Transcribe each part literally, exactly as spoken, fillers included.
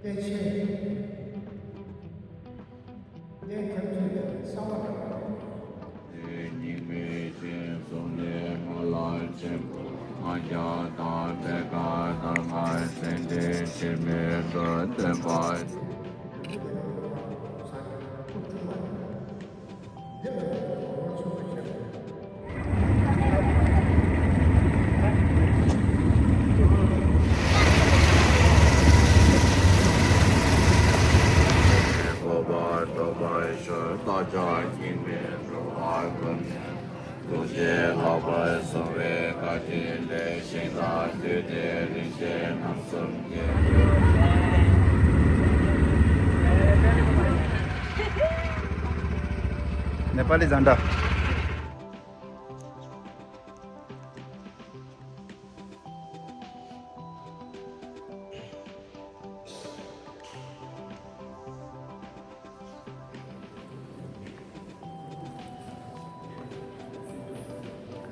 བསྟན་ཆེན། གནས་ཐམས་ཅད་དུ་གསང་བ་རང་རང་རེད། དེ་ཉིད་མི་ཤེས་གསུང་ནས་སྨྲ་ལ་ཆེན་པོ་ལྔ་བརྒྱ་དང་བརྒྱད་བརྒྱ་དང་ལྔ་སེམས་ཅན་ཕྱིར་མི་འགྲོ་སྟོན་པ། ཐུགས་རྗེ་ལྷག་པར་གསོལ་བའི་བཀའ་དྲིན་ལས་ཞིང་དང་དུས་མཐའི་རིན་ཆེན་རྣམ་གསུམ་གྱི། ནེ་པ་ལི་ཛན་ཌ།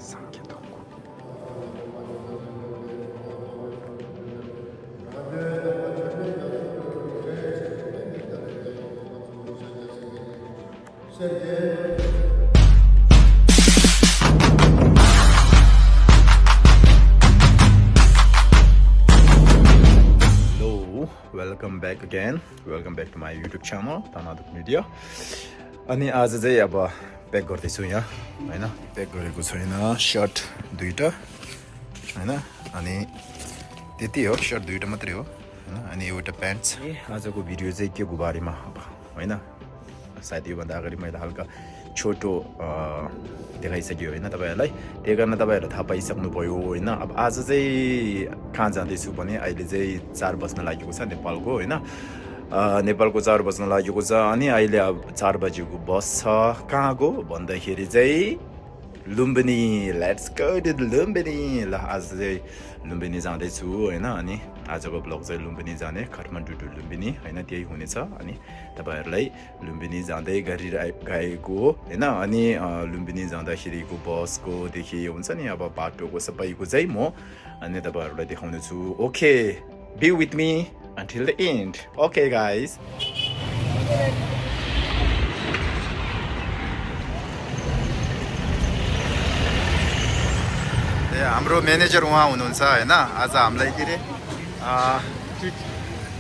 སངས་རྒྱས་སྟོང་སྐུ། Hello, welcome back again. Welcome back to my YouTube channel, Tana Duk Media. अनि आज चाहिँ अब प्याक गर्दैछु यहाँ, होइन? प्याक गरेको छैन, सर्ट दुईटा, होइन? अनि त्यति हो, सर्ट दुईटा मात्रै हो, होइन? अनि एउटा प्यान्ट छ। ए, आजको भिडियो चाहिँ के को बारेमा अब, होइन? सायद योभन्दा अगाडि मैले हल्का छोटो, अ, देखाइसकेँ, होइन, तपाईँहरूलाई। त्यही कारण तपाईँहरूलाई थाहा पाइसक्नुभयो, होइन? अब आज चाहिँ कहाँ जाँदैछु भने, अहिले चाहिँ चार बज्न लागेको छ नेपालको, होइन? अ, नेपालको चार बज्न लागेको छ। अनि अहिले अब चार बजेको बस छ। कहाँको भन्दाखेरि चाहिँ Lumbini. Let's go to Lumbini. ल, आज चाहिँ लुम्बिनी जाँदैछु, होइन? अनि आजको भ्लग चाहिँ लुम्बिनी जाने, काठमाडौँ to लुम्बिनी, होइन, त्यही हुनेछ। अनि तपाईँहरूलाई लुम्बिनी जाँदै गाडी रा-, गएको, होइन? अनि, अ, लुम्बिनी जाँदाखेरिको बसको देखि हुन्छ नि, अब बाटोको सबैको चाहिँ म अनि तपाईँहरूलाई देखाउने छु। Okay, be with me until the end. Okay, guys. ए, हाम्रो म्यानेजर उहाँ हुनुहुन्छ, होइन? आज हामीलाई के अरे, अ,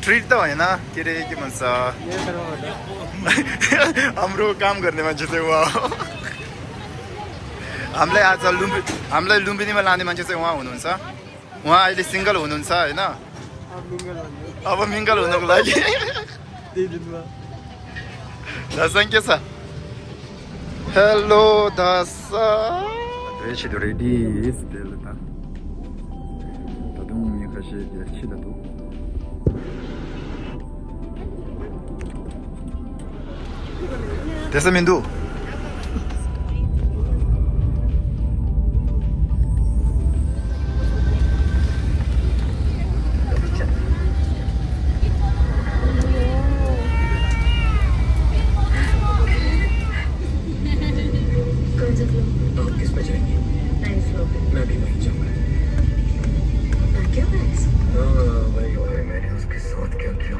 ट्रिट त होइन, के अरे, के भन्छ, हाम्रो काम गर्ने मान्छे चाहिँ उहाँ हो। हामीलाई आज लुम्बि-, हामीलाई लुम्बिनीमा लाने मान्छे चाहिँ उहाँ हुनुहुन्छ। उहाँ अहिले सिङ्गल हुनुहुन्छ, होइन? अब मिङ्गल हुनको लागि। दासाङ के छ? हेलो दासा। Ready, ready, ready. ད་དུང་མི་ཁ་ཤས་ཀྱིས་ཕྱི་ལ་འདུག་དེ་ས་མི་འདུག कौन सा फ्लोर? आप किस पे जाएंगी? नाइन्थ फ्लोर पे। मैं भी वहीं जाऊंगा। आ गया बैग्स? हाँ, वही, वही, मैंने उसके साथ क्या किया?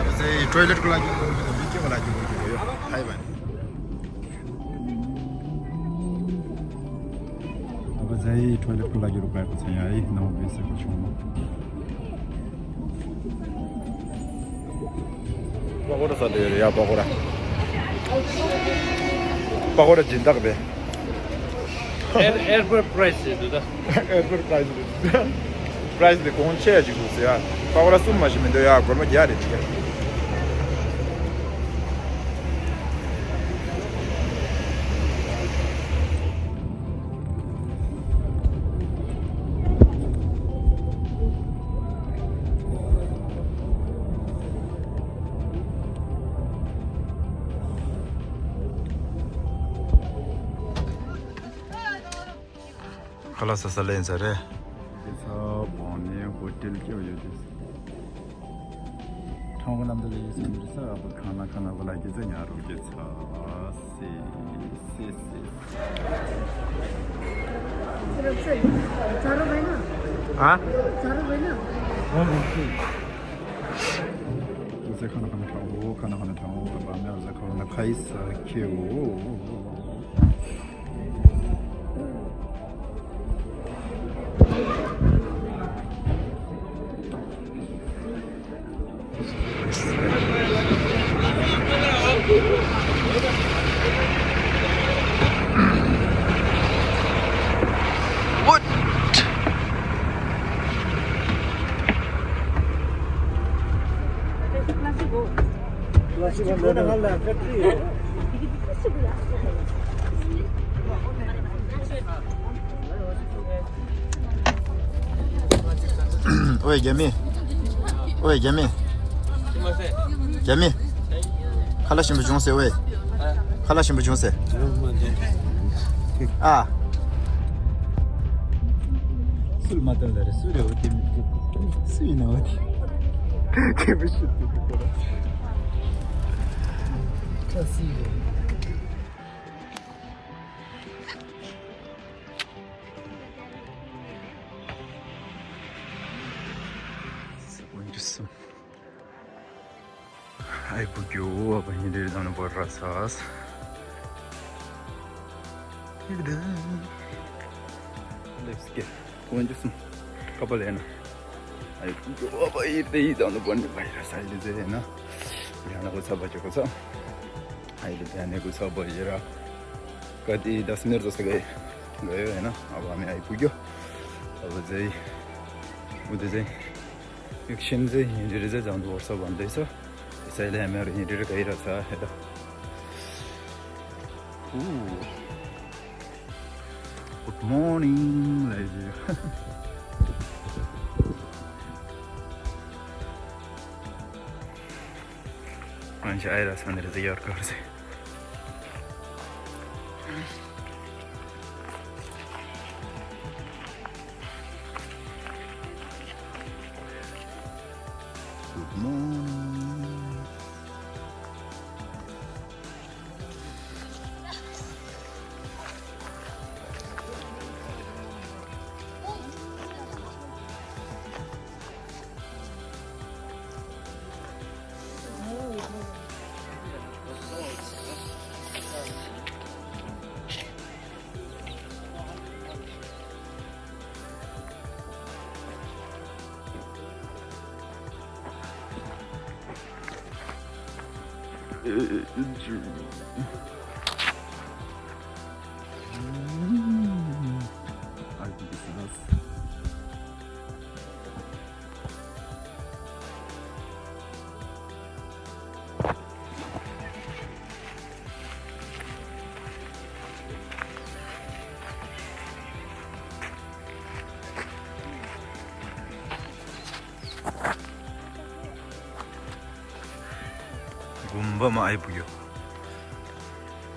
अब चाहिँ टोयलेटको लागि गएको, बिकेको लागि गएको हो यो, थाहै भएन। अब चाहिँ टोयलेटको लागि रोकाएको छ यहाँ है, नौ बिसको छेउमा। पकौडा छ त्यो, या पकौडा। पकौडा झिन्ताक बे। एयर-, एयरपोर्ट प्राइस है दुदा। Airport price. प्राइस दे कौन छे जी कुछ यार। पकौडा सुन मशीन में दो यार, गोरमा क्या रे ठीक है। ས་ས་ལེན་ས་རེད། དེ་ཚ་བོ་ནས་ཧོ་ཊེལ་སྐྱོ་ཡོད་དེ། ཁྲང་གོ་ནམ་དུ་ལས་ཡོད་སེམས་རེད་ས་ཨ་པ་ཁ་ན་ཁ་ན་བ་ལ་སྐྱེ་ཚ་ཉ་རུ་སྐྱེ་ཚ་སེ་སེ་སེ། ཨ། ཁ་ན་ཁ་ན་ཁྲང་གོ་ཁ་ན་ཁ་ན་ཁྲང་གོ་ག་པ་མེ་ལ་ཁ་ན་ཁ་ཡི་ས་ཁེ་འོ། What? ཨོའི་རྒྱ་མི། ཨོའི་རྒྱ་མི། རྒྱ་མི། ཁ་ལག་ཞིམ་པོ་བྱུང་ཟེར་ཨོའི། ཁ་ལག་ཞིམ་པོ་བྱུང་ཟེར། ཨ། སུལ་མ་ཏན་ལ་རེ་སུ་རེ་འོ་དེ་སུ་ཡིན་ན་འོ་དེ། ཁེ་བི་ཤི་དེ་དེ་ཁོ་ར་ཁ་སི་རེད། འོན་ཀྱང་སུ། ཨའི་བུ་གྱོ་བ་ཧིན་རེ་དང་བོར་ར་སཱས། ལེབས་ཀེ་ཀོན་ཇུ་སུམ་ཀ་པ་ལེ་ན། ཨའི་བུ་གྱོ་བ་ཧིན་རེ་དང་བོར་ནི་བའི་ར་སཱས་ལེ་ཟེ་ཧེ་ན། ཡང་ན་གོ་ཚ་བ་ཅོ་གོ་ཚ། ཨའི་ལེ་དེ་ནེ་གོ་ཚ་བ་ཡེ་ར། ཀ་ཏི་ད་སྨེར་ཙོ་ས་གེ་ག་ཡོ་ཧེ་ན། ཨ་བ་མེ་ཨའི་བུ་གྱོ། ཨ་བ་ཟེ། བུ་དེ་ཟེ། ཡུག་ཤིན་ཟེ་ཡིན་རི་རི་ཟེ་ཙང་དུ་བོར་ས་བན་དེ་ས། དེ་ས་ལེ་མེ་རི་ཡིན་རི་རི་ག་ཡི་ར་ས་ཧེ་ད། ཨུ། Good morning, ladies. ང་ཞའི་ར་ས་ནི་རི་ཟེ་ཡོར་ཀར་ཟེ། Good morning. དགོན་པ་མ་ཨའི་བུ་གྱོ།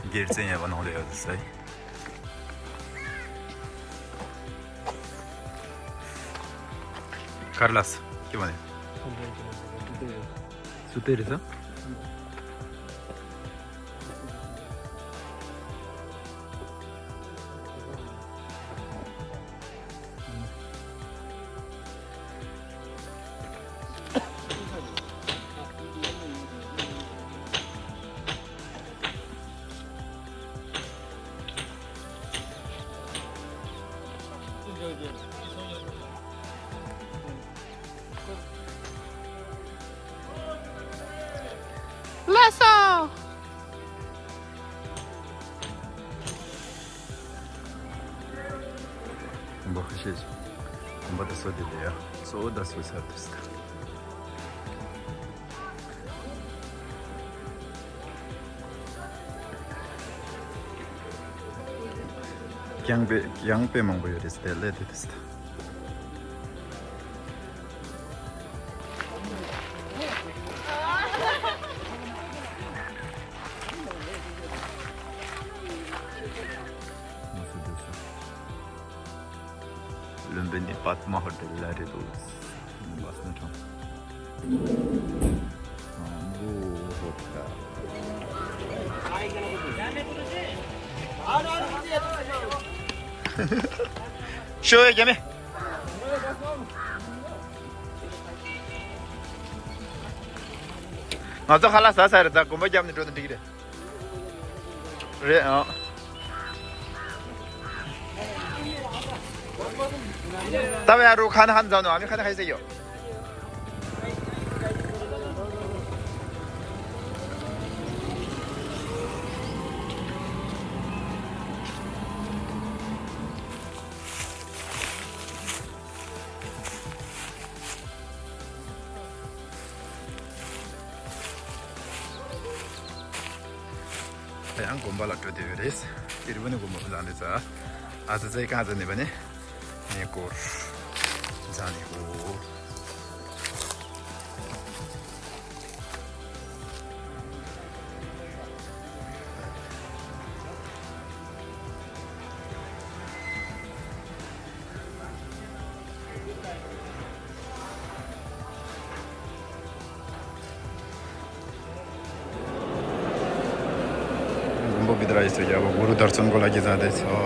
སྒེར་བཙན་ཡ་བ་ནང་ལ་ཡོད་ཟེར། ཀར་ལ་སི་ཀི་བ་ནི། སུ་དེ་རེད་ས། ལགས་སོ། གོམ་པ་ཁ་ཤས་ཤིག་གོམ་པ་ད་སོ་དེ་ལས་ཡ་སོ་ད་སོ་ས་དུ་སི་ད། ཀྱང་པེ་ཀྱང་པེ་མང་པོ་ཡོད་རེད་སྟེ་ལས་དེ་དེ་སྟེ། Padma Hotel ལ་རེད་འདུག་བསམ་ནས་དྲངས། ཤོ་ཡ་རྒྱ་མེ། ང་ཚོ་ཁ་ལག་ཟ་ས་རེད། ད་གོམ་པ་བརྒྱབ་ནས་འགྲོ་ན་འགྲིག་གི་རེད། རེད་ཨང་། ད་བས་རུ་ཁ་ན་ཧན་ཛའོ་ནོ་ཨ་མི་ཁ་ན་ཁ་ཡི་ཟེར་ཡོད། ཡང་དགོན་པ་ལ་འགྲོ་བསྡད་ཡོད་རེད། ཏི་རུ་པ་ནི་དགོན་པ་ལ་འདི་ཚ། ཨ་ཙི་ཙི་གང་ཙི་ནི་པ་ནི། ནི་སྐོར། ཛ་ནི་འོ། མགོན་པོ་བི་དྷ་ར་ཡི་སོ་རྒྱལ་པོ་གུ་རུ་དར་སོན་གོ་ལ་གི་ས་དེ་ཚོ།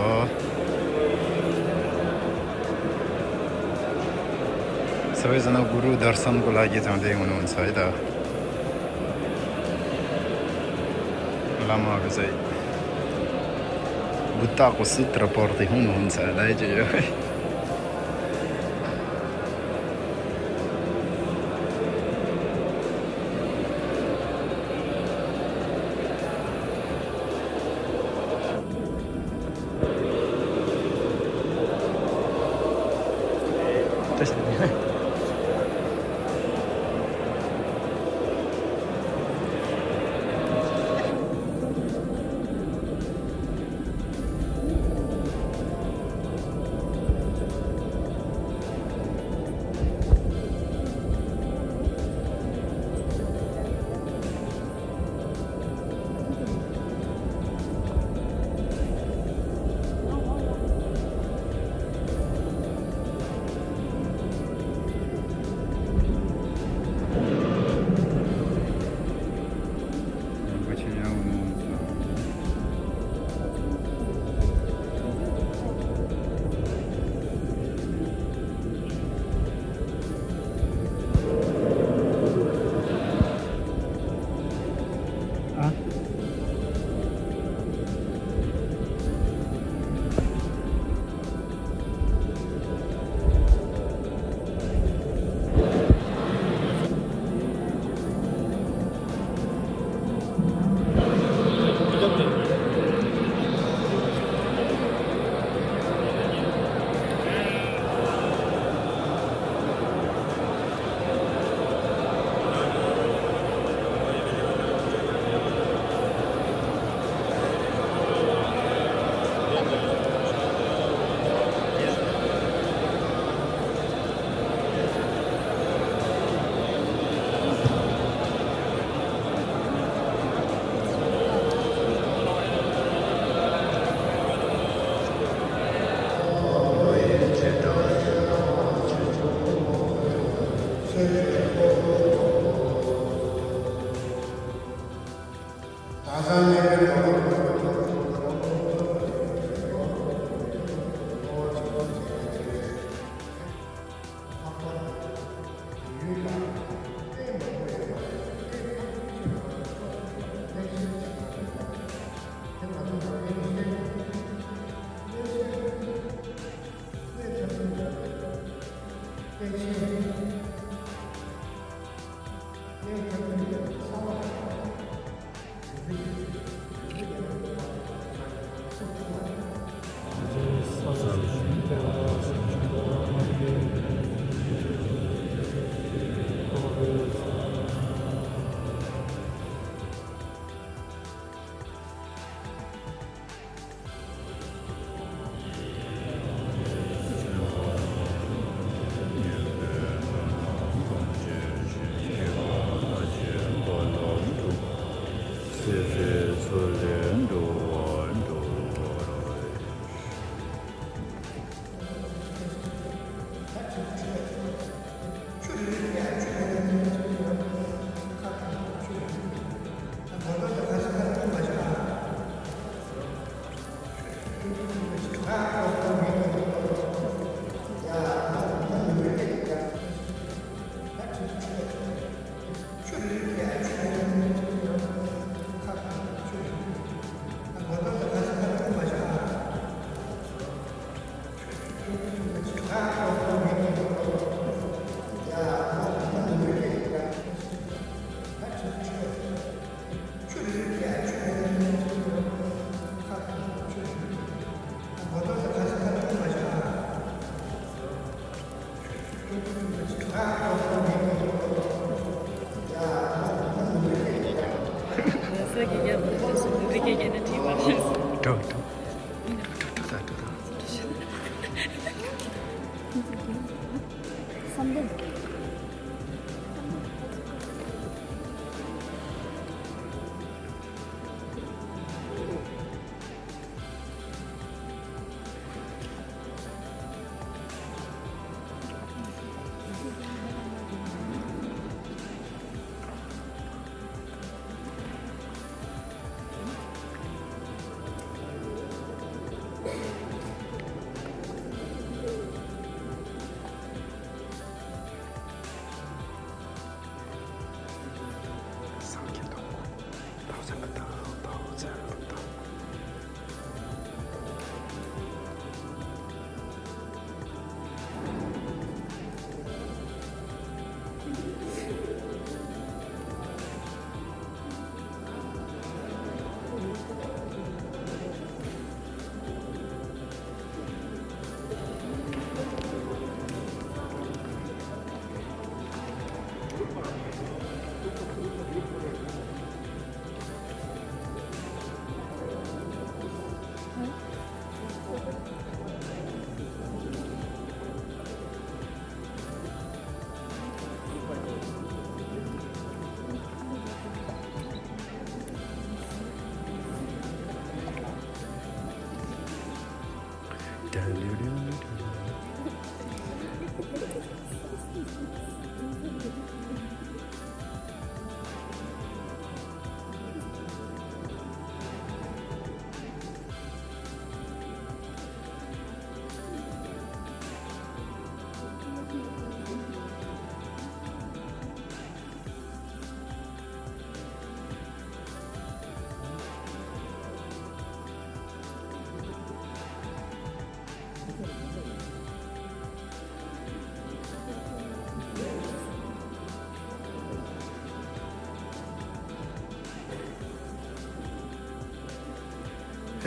ས་བའི་ས་ན་གུ་རུ་དར་སོན་གོ་ལ་གི་ས་དེ་ཡོང་ནོ་ས་ཡི་ད། བླ་མ་བི་ས་ཡི། བུ་ཏ་གོ་སི་ཏྲ་པོར་དེ་ཡོང་ནོ་ས་ལ་ཡི་ཅི་ཡོད།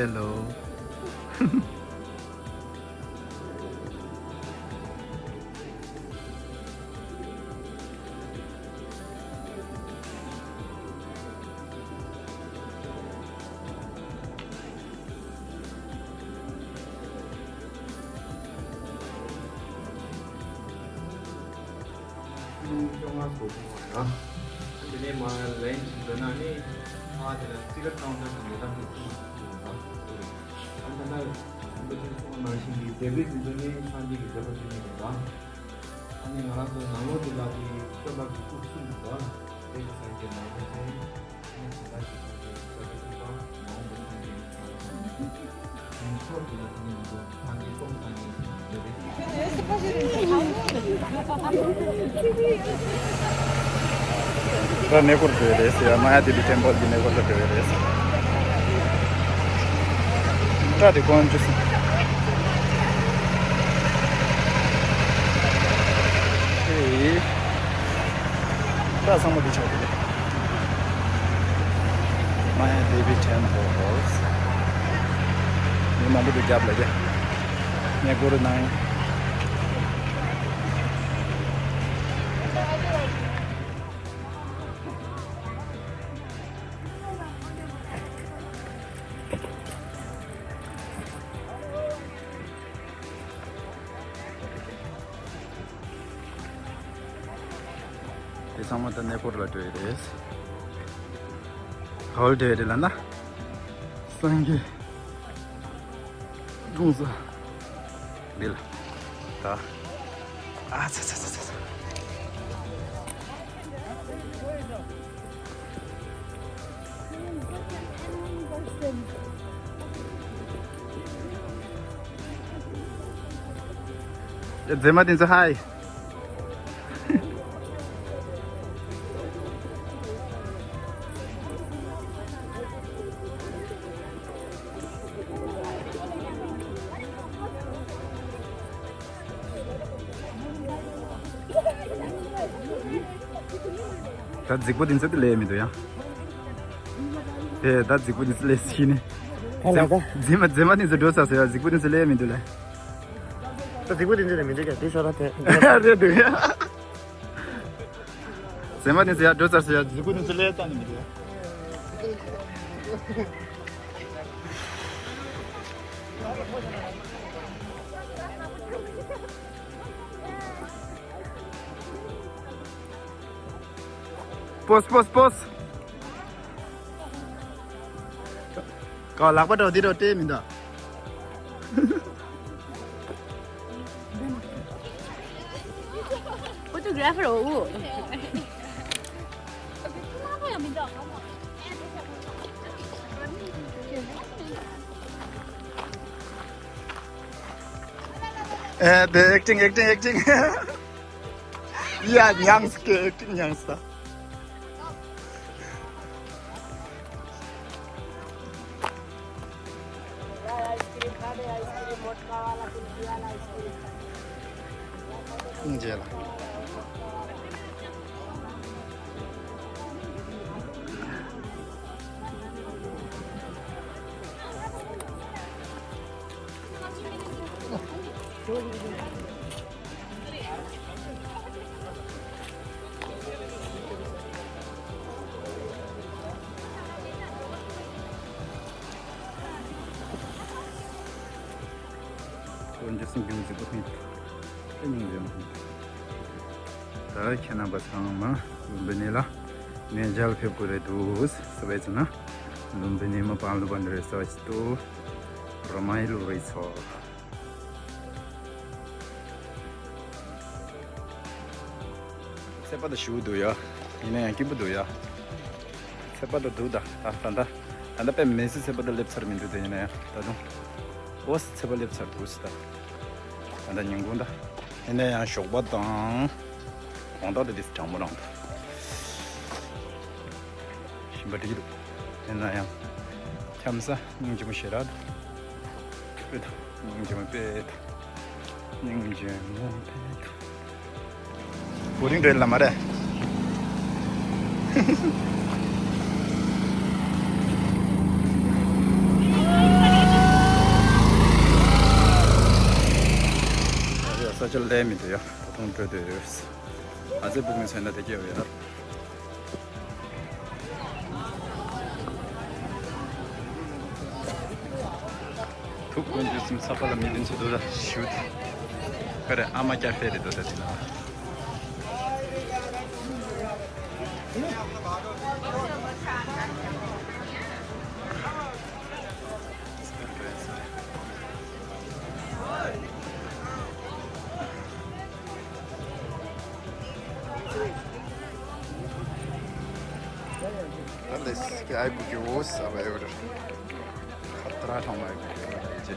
Hello. ལུང་བཅོ་ལྔ་བཟོ་དགོས་པ་རེད། དེ་ནས་མར་ལན་ཅིག་འགྲོ་ན་ནི་ཨ་དེ་ལ་ཊི་ཀེ་ཊི་ཀའུན་ཊར་གྱི་ཉེ་འགྲམ་དུ་ཅིག་འགྲོ་དགོས་རེད། ཨ་ད་ལྟ་རིན་པོ་ཆེ་གསུངས་པ་ནང་བཞིན་གྱི་ལྡེབས་རིས་འདི་ཚོ་ནི་སངས་རྒྱས་ཀྱི་མཛད་པ་ཆོས་ཉིད་རེད་ད། ཨ་ནི་ང་རང་ཚོ་ནང་ལོགས་འདི་ལ་དེ་སྟོན་པ་གི་སྐུ་གསུམ་འདུག་ག་དེ་གི་སངས་རྒྱས་མང་པོ་ཟེར། ད་གནས་སྐོར་འགྲོ་ཡི་རེད་ཟེར་ཡ། མ་ཡ་དེ་བི་ཊེམ་པལ་གྱི་གནས་སྐོར་ལ་འགྲོ་ཡི་རེད་ཟེར། ད་དེ་གོང་ཅུ་སི། ཨེ། ད་ཚང་མ་དེ་ཆགས་འདུག་མ་ཡ་དེ་བི་ཊེམ་པལ། མི་མང་པོ་འདུག་རྒྱབ་ལ་རྒྱ། ངས་སྒོ་རུ་ནང་། དེ་ཚང་མ་ད་གནས་སྐོར་ལ་འགྲོ་ཡི་རེད། ག་བར་འགྲོ་ཡི་རེད་ལབ་ན། སངས་རྒྱས་འཁྲུངས་ས་འདི་ལ། ད། ཨ་ཚ་ཚ་ཚ་ཚ་ཚ། མཛེས་མ་དེ་ཚོ་ཧའི། ད་རྫིག་པོ་དེ་ཚོ་དེ་ལས་མི་འདུག་ཡ། དེ་ད་རྫིག་པོ་དེ་ཚོ་ལས་ཤི་ནི། ཧ་ལ་ད། རྫི་མ་རྫི་མ་དེ་ཚོ་འགྲོ་ས་ཟེར་ཡ། རྫིག་པོ་དེ་ཚོ་ལས་མི་འདུག་ལ། ད་རྫིག་པོ་དེ་ཚོ་ལས་མི་འདུག་ཀྱ་དེ་ཤོར་ར་དེ། རེད་འདུག་ཡ། རྫི་མ་དེ་ཚོ་ཡ་འགྲོ་ས་ཟེར་ཡ། རྫིག་པོ་དེ་ཚོ་ལས་ཙམ་ནི་མི་འདུག་ཡ། པོས་པོས་པོས། ཀ་ལག་པ་འགྲོ་འདི་འགྲོ་སྤྲད་མི་འདུག Photographer ཨོ། ཨེ་དེ་acting acting acting། ཡ་ཉངས་ཀྱི་acting ཉངས་ད། ཁོང་རྗེས་ལ། འོན་ཀྱང་སེམས་ཀྱི་མཛེས་པོ་ཐོན་ཏེ་སྙིང་རྗེ་མོ་ཐོན། ད་ཁྱེད་རྣམ་པ་ཚང་མ་ལུམ་བི་ནི་ལ་གནས་མཇལ་ཕེབས་དགོས་རེད་འདུག་ཟེར་བས་ཙི་ན། ལུམ་བི་ནི་མ་པང་ལུ་པ་འདི་རེད་ཟེར་བ་ཞིག་འདུག་རོ་མའི་ལུ་རེད་ཚོ། ཚད་པ་དང་ཞུ་འདུག་ཡ། ཡིན་ན་ཡང་སྐྱིད་པོ་འདུག་ཡ། ཚད་པ་དང་འདུག་ད་ད་ད་ད་ད་ད་དཔེ་མི་སྲིད་ཚད་པ་དང་སླེབས་ཚར་མི་འདུག་དེ་ཡིན་ན་ཡང་ད་དུང་ཨོ་སི་ཚད་པ་སླེབས་ཚར་འདུག་ཟེར་ད། ད་ད་ཉིན་གུང་ད། ཡིན་ན་ཡང་ཞོགས་པ་དང་དགོང་དག་དེ་དུས་གྲང་མོ་རང་འདུག་ཞིམ་པ་འགྲིག་གི་འདུག་ཡིན་ན་ཡང་འཁྱམ་ས་སྙིང་རྗེ་མོ་ཞེ་དྲག་འདུག་དཔེ་འདུག་སྙིང་རྗེ་མོ་དཔེ་འདུག་སྙིང་རྗེ་མོ་དཔེ་འདུག་བོ་རིང་འདྲ་ལ་མ་རེད། ཡ་ས་ཆ་ལས་མི་འདུག་ཡ། ད་དུང་འགྲོ་འདོད་ཡོད། ང་ཚོའི་བུ་མོ་ཚོ་ན་དེ་སྐྱེ་བ་ཡ། ཐུག་དཀོན་མཆོག་གསུམ་ཚ་པ་ལ་མི་ལིན་ཚུ་དུ་ལ་ཞུ། ཁ་རེ་ཨ་མ་སྐྱ་ཕེ་རེ་དོ་ད་དེ་ལ། ད་ལས་ཀྱི་ཨའི་བུ་གི་འོ་ས་བ་ཡོད་རེད། ཁ་ཏྲ་ཐང་མ་ཡོད་རེད་ཅེ།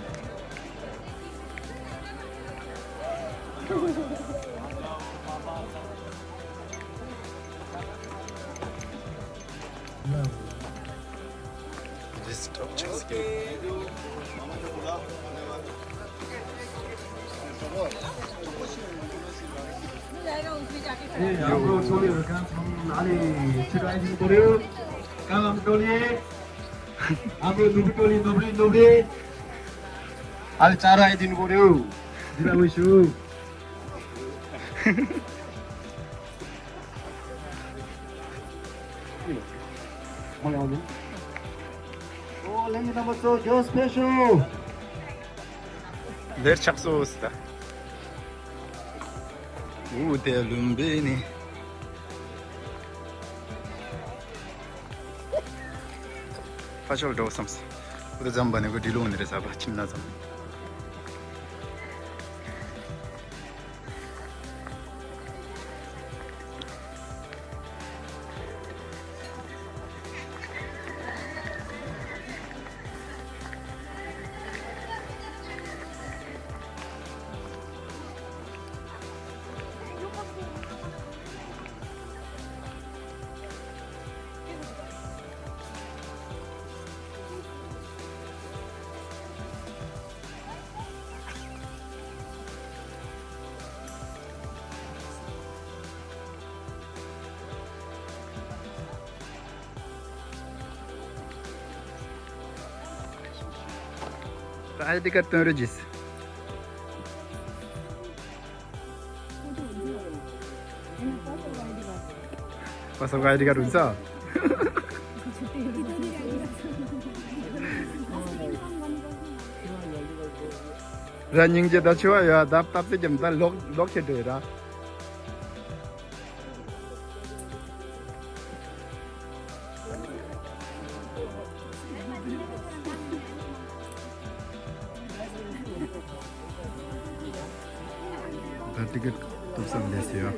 List of Chelsea. ཡོ། ཨམ་རོ་ཚོ་ལི་ར་ཀན་ཚང་ཨ་ལི་ཆི་ར་ཨི་ཇིན་གོ་རེ། ཀན་ཨམ་ཏོ་ལི། ཨམ་རོ་ནུབ་ཏོ་ལི་ནུབ་རི་ནུབ་རི། ཨ་ལི་ཅ་ར་ཨི་ཇིན་གོ་རེ། འདི་ལ་ཝི་ཤུ། Oh, let me number two, Joe Special. ལེར་ཆགས་སོ་ཟེར་ད། ཨུ་དེ་ལུམ་བི་ནི། ཕ་ཆོལ་འགྲོ་བསམ་སོང་། ཨུ་དེ་འཛམ་བུ་གླིང་གི་འགྲིལ་ལོང་ནི་རེད་ཟ་བ་ཁྱིམ་ན་ཙམ། ད་ཨའི་ཌི་ཀར་སྟོན་རོགས་གྱིས། པ་སོག་ཨའི་ཌི་ཀར་རུང་ས། ར་སྙིང་རྗེ་ད་ཆུ་བ་ཡ་ད་སྟབས་ཚེ་རྒྱམ་ད་ལོག་ལོག་ཁྱེར་འགྲོ་ཡ་ར། ཊི་ཀེ་ཊི་ཐོབ་ས་ལས་ཟེར་ཡ།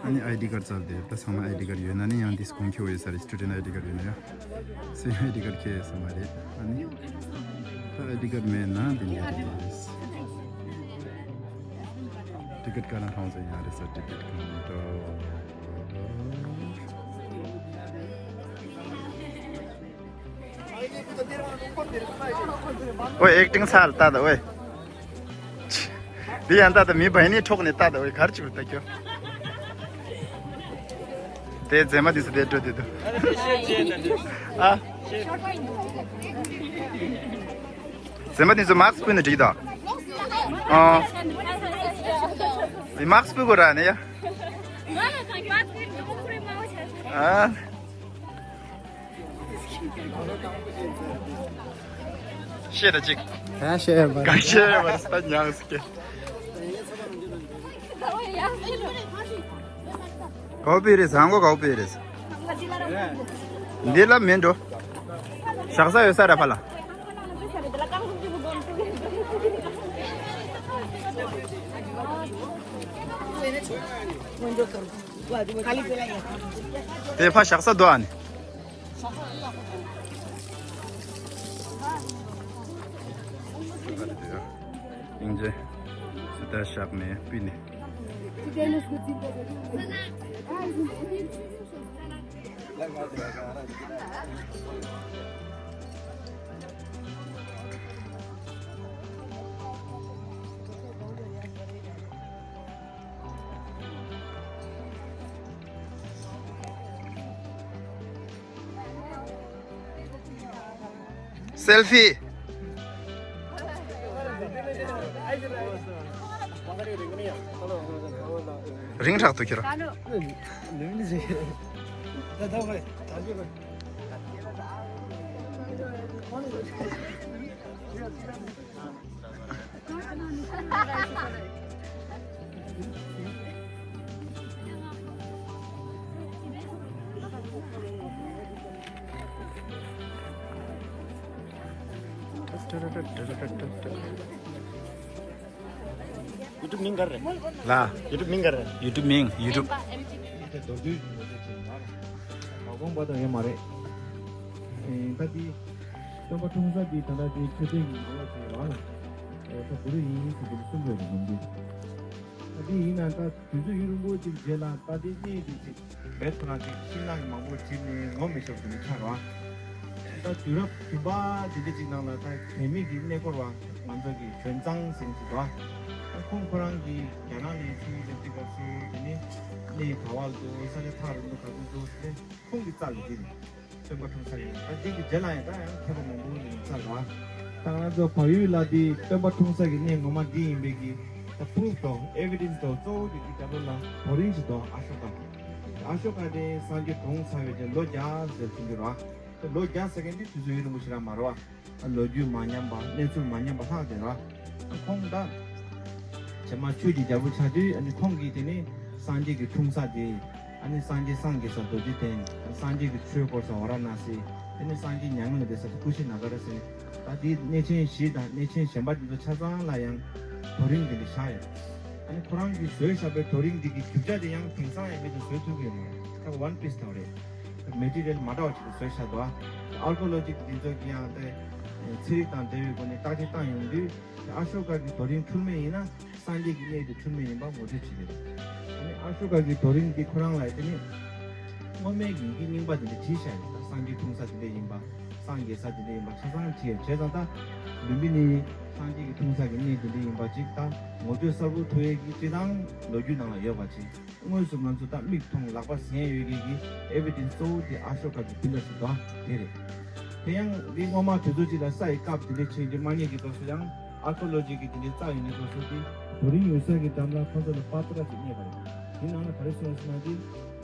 ཨ་ནི་ཨའི་ཌི་ཀར་ཌི་རྩ་བ་དེ་ད་ཚང་མ་ཨའི་ཌི་ཀར་ཌི་ཡོད་ན་ནི་ཡང་འདི་གོང་ཁེ་པོ་ཡོད་ས་རེད། སི་ཊུ་ཌེན་ཊི་ཨའི་ཌི་ཀར་ཌི་ཡོད་ན་ཡ། སི་ཨའི་ཌི་ཀར་ཌི་ཁེ་ས་མ་རེད། ཨ་ནི་ད་ཨའི་ཌི་ཀར་ཌི་མེད་ན་དེ་འདྲ་རེད། ཊི་ཀེ་ཊི་ག་ན་ཐང་ཚོ་ཡང་རེད་ས། ཊི་ཀེ་ཊི་ཀ་ན་ཏོ། ཨོ་ཨེག་ཊིང་ཚར་ལ་ལྟ་ད་ཨོ། འདི་ཡང་ལྟ་ད་མི་བའི་ནི་ཐོག་ནས་ལྟ་ད་ཨོ། གར་ཅིག་ལ་ལྟ་ཁྱོ། དེ་མཛེས་མ་འདི་ཚོ་དེ་འགྲོ་དེ་འདུག་ཨ། མཛེས་མ་འདི་ཚོ་མཱ་སི་ཕུད་ན་འགྲིག་ད། ཨ། མཱ་སི་ཕུད་དགོས་ར་ནི་ཡ། ཨ། ཤེས་ད་ཅིག་གང་ཤེས་པ། གང་ཤེས་པ་ས་ཉག་སི་ཀེ། གའུ་པི་རེད་ཟང་གོ། གའུ་པི་རེད། འདི་ལ་མིན་འགྲོ། ཞག་ས་ཡོད་ས་ར་ཕ་ལ། དེ་ཕ་ཞག་ས་དོ་ཨ་ནི། སྙིང་རྗེ། སི་ཏ་ཞག་ནས་པི་ནས། སེལ་ཕི། རིང་དྲགས་འདུག་ཁྱེད་རང་། ཡུ་ཊུབ་མིང་ག་རེ་རེད། ལ། ཡུ་ཊུབ་མིང་ག་རེ་རེད། ཡུ་ཊུབ་མིང་། ཡུ་ཊུབ། དེ་མདོར་བསྡུས་ཀྱི་ངོ་སྤྲོད་བྱས་ཡིན་པ། མ་དགོངས་པ་དང་ཡོད་མ་རེད། ཨེ། ད་དེ་སྟོན་པ་འཁྲུངས་ས་དེ་ད་ལྟ་དེ་མཆོད་རྟེན་གྱི་ངོ་ལོག་བྱས་ཡོད་ལ། ཨེ། ད་བུ་རུ་ཡིན་ཟེར་དེ་གསུངས་ཡོད་རེད་ལུང་པས། ད་དེ་ཡིན་ན་ད་དུས་ཚོད་ཡུན་རིང་པོ་ཅིག་རྗེས་ལ་ད་དེ་གནས་དེ་ཅིག་བེད་ཁོ་རང་ཅིག་ཤིང་ནགས་ཀྱི་མང་པོ་བྲིས་ནས་ངོ་མི་ཤོར་དུ་ནས་ཆགས་རོགས། ད་དུས་རབས་བདུན་པ་དེ་འདྲ་ཅིག་ནང་ལ་ད་གད་མིག་གི་གནས་སྐོར་བ་ང་ཚོ་གི་ཞོན་ཙང་ཟེར་གྱི་འདུག་ཁོང་ཁོ་རང་གིས་རྒྱ་ནག་ནས་ཆུ་ཡི་ལེབ་ཏི་སྐབས་སུ་དེ་ནི་གནས་ག་བ་ལ་འདུག་ས་ཆ་ཐག་རིང་པོ་ག་ཚོད་འདུག་ཟེར་ཏེ་ཁོང་གིས་བཙལ་ལ་འདི་རེད། སྟོན་པ་འཁྲུངས་ས་ཡིན། ད་འདི་གི་རྗེས་ལ་ཡང་ད་ཡང་མཁས་པ་མང་པོ་ཡིན་བཙལ་བ། ད་ང་ཚོ་བལ་ཡུལ་ལ་འདི་སྟོན་པ་འཁྲུངས་ས་གི་གནས་ངོ་མ་འདི་ཡིན་པའི་གི་ད་པུ་རུབ་དང་ཨེ་བི་ཌེན་སི་དང་གཙོ་བོ་དེ་གི་རྒྱབ་ལོགས་ལ་རྡོ་རིང་ཞིག་འདུག་ཨ་ཤོ་ཀ་ཨ་ཤོ་ཀ་དེ་སངས་རྒྱས་གྲོངས་ཚར་བའི་རྗེས་ལོ་བརྒྱ་ཟེར་ཚིག་གི་རེད་བ། ད་ལོ་བརྒྱ་ཟེར་མཁན་འདི་དུས་ཚོད་ཡུན་རིང་པོ་ཞིག་རང་མ་རེད་བ། ལོ་རྒྱུས་མ་མཉམ་པ། གནས་ཚུལ་མ་མཉམ་པ་ལྷག་དེ་ར། ཁོང་ད་བྱེ་མ་ཆོས་ཀྱི་རྒྱལ་པོ་ཆགས་དུས་ཨ་ནི་ཁོང་གིས་དེ་ནི་སངས་རྒྱས་ཀྱི་འཁྲུངས་ས་དེ། ཨ་ནི་སངས་རྒྱས་སངས་རྒྱས་ས་རྡོ་རྗེ་གདན། སངས་རྒྱས་ཀྱི་ཆོས་སྐོར་ས་ཝཱ་ར་ཎ་སི། དེ་ནི་སངས་རྒྱས་མྱ་ངན་ལས་འདས་ས་དེ་ཀུ་ཤི་ན་ག་ར་ཟེར་ནས། ད་དེའི་གནས་ཆེན་བཞི་དང་གནས་ཆེན་གཞན་པ་དེ་ཚོ་ཆ་ཚང་ལ་ཡང་རྡོ་རིང་དེ་འདྲ་བཞག་ཡོད། ཨ་ནི་ཁོ་རང་གིས་བཟོས་བཞག་པའི་རྡོ་རིང་འདི་གི་རྒྱུ་ཆ་དེ་ཡང་དེང་སང་ཡང་མི་དེ་བཟོས་ཐུབ་ཀྱི་ཡོད་མ་རེད། ད་ཝན་པིས་ཐང་རེད། མེ་ཊི་རི་ཡལ་མ་འདྲ་བ་ཅིག་ཏུ་བཟོས་བཞག་འདུག་ཨ་ཀོ་ལོ་ཇི་འདི་ཚོ་གི་ཡང་དེ་ཚན་རིག་དང་འབྲེལ་བའི་སྒོ་ནས་བརྟག་དཔྱད་བཏང་ཡོང་དུས་ཨ་ཤོ་ཀ་གི་རྡོ་རིང་འཁྲུལ་མེད་ཡིན་ན་སངས་རྒྱས་ཀྱི་གནས་དེ་འཁྲུལ་མེད་ཡིན་པ་ངོ་སྤྲོད་བྱེད་ཀྱི་རེད། ཨ་ནི་ཨ་ཤོ་ཀ་གི་རྡོ་རིང་འདི་ཁོ་རང་ལ་དེ་ནི་སྔོན་མའི་ཡི་གེ་རྙིང་པ་དེ་འདྲ་བྲིས་བཞག་ཡོད། ད་སངས་རྒྱས་འཁྲུངས་ས་དེ་འདྲ་ཡིན་པ། སངས་རྒྱས་ས་དེ་འདྲ་ཡིན་པ་ཆ་ཚང་བྲིས་ཡོད། བྱས་ཙང་ད་ལུམ་བི་ནི་སངས་རྒྱས་ཀྱི་འཁྲུངས་ས་གི་གནས་དེ་འདྲ་ཡིན་པ་ཅིག་ད་ངོ་སྤྲོད་གསལ་པོ་ཐུབ་ཡས་ཀྱི་སྤྱིར་བཏང་ལོ་རྒྱུས་ནང་ལ་ཡོད་པ་ཅིག་དངོས་སུ་ང་ཚོ་ད་མིག་མཐོང་ལག་པ་གཟན་ཡོད་མཁན་གྱི་ཨེ་བི་ཌེན་སི་གཙོ་བོ་དེ་ཨ་ཤོ་ཀ་གི་པི་ལར་ཞིག་འདུག་དེ་རེད། དེ་ཡང་རིགས་སྔོན་མ་དུས་ཚོད་ཅིག་ལ་ས་ཡི་སྐབས་དེ་འདྲའི་ཆེན་གྱི་མ་རྙེད་ཀྱི་སྐབས་སུ་ཡང་ཨར་ཀི་ཡོ་ལོ་ཇི་གི་དེ་འདྲའི་རྩ་ཡོད་ནས་སྐབས་སུ་དེ་རྡོ་རིང་ཡོད་ས་གི་འགྲམ་ལ་ཁོ་ཚོ་ལ་པ་ཏྲ་ཅིག་རྙེད་པ་རེད། དེ་ནང་ལ་ག་རེ་གསུངས་ཡོད་ཟེར་ན་དེ།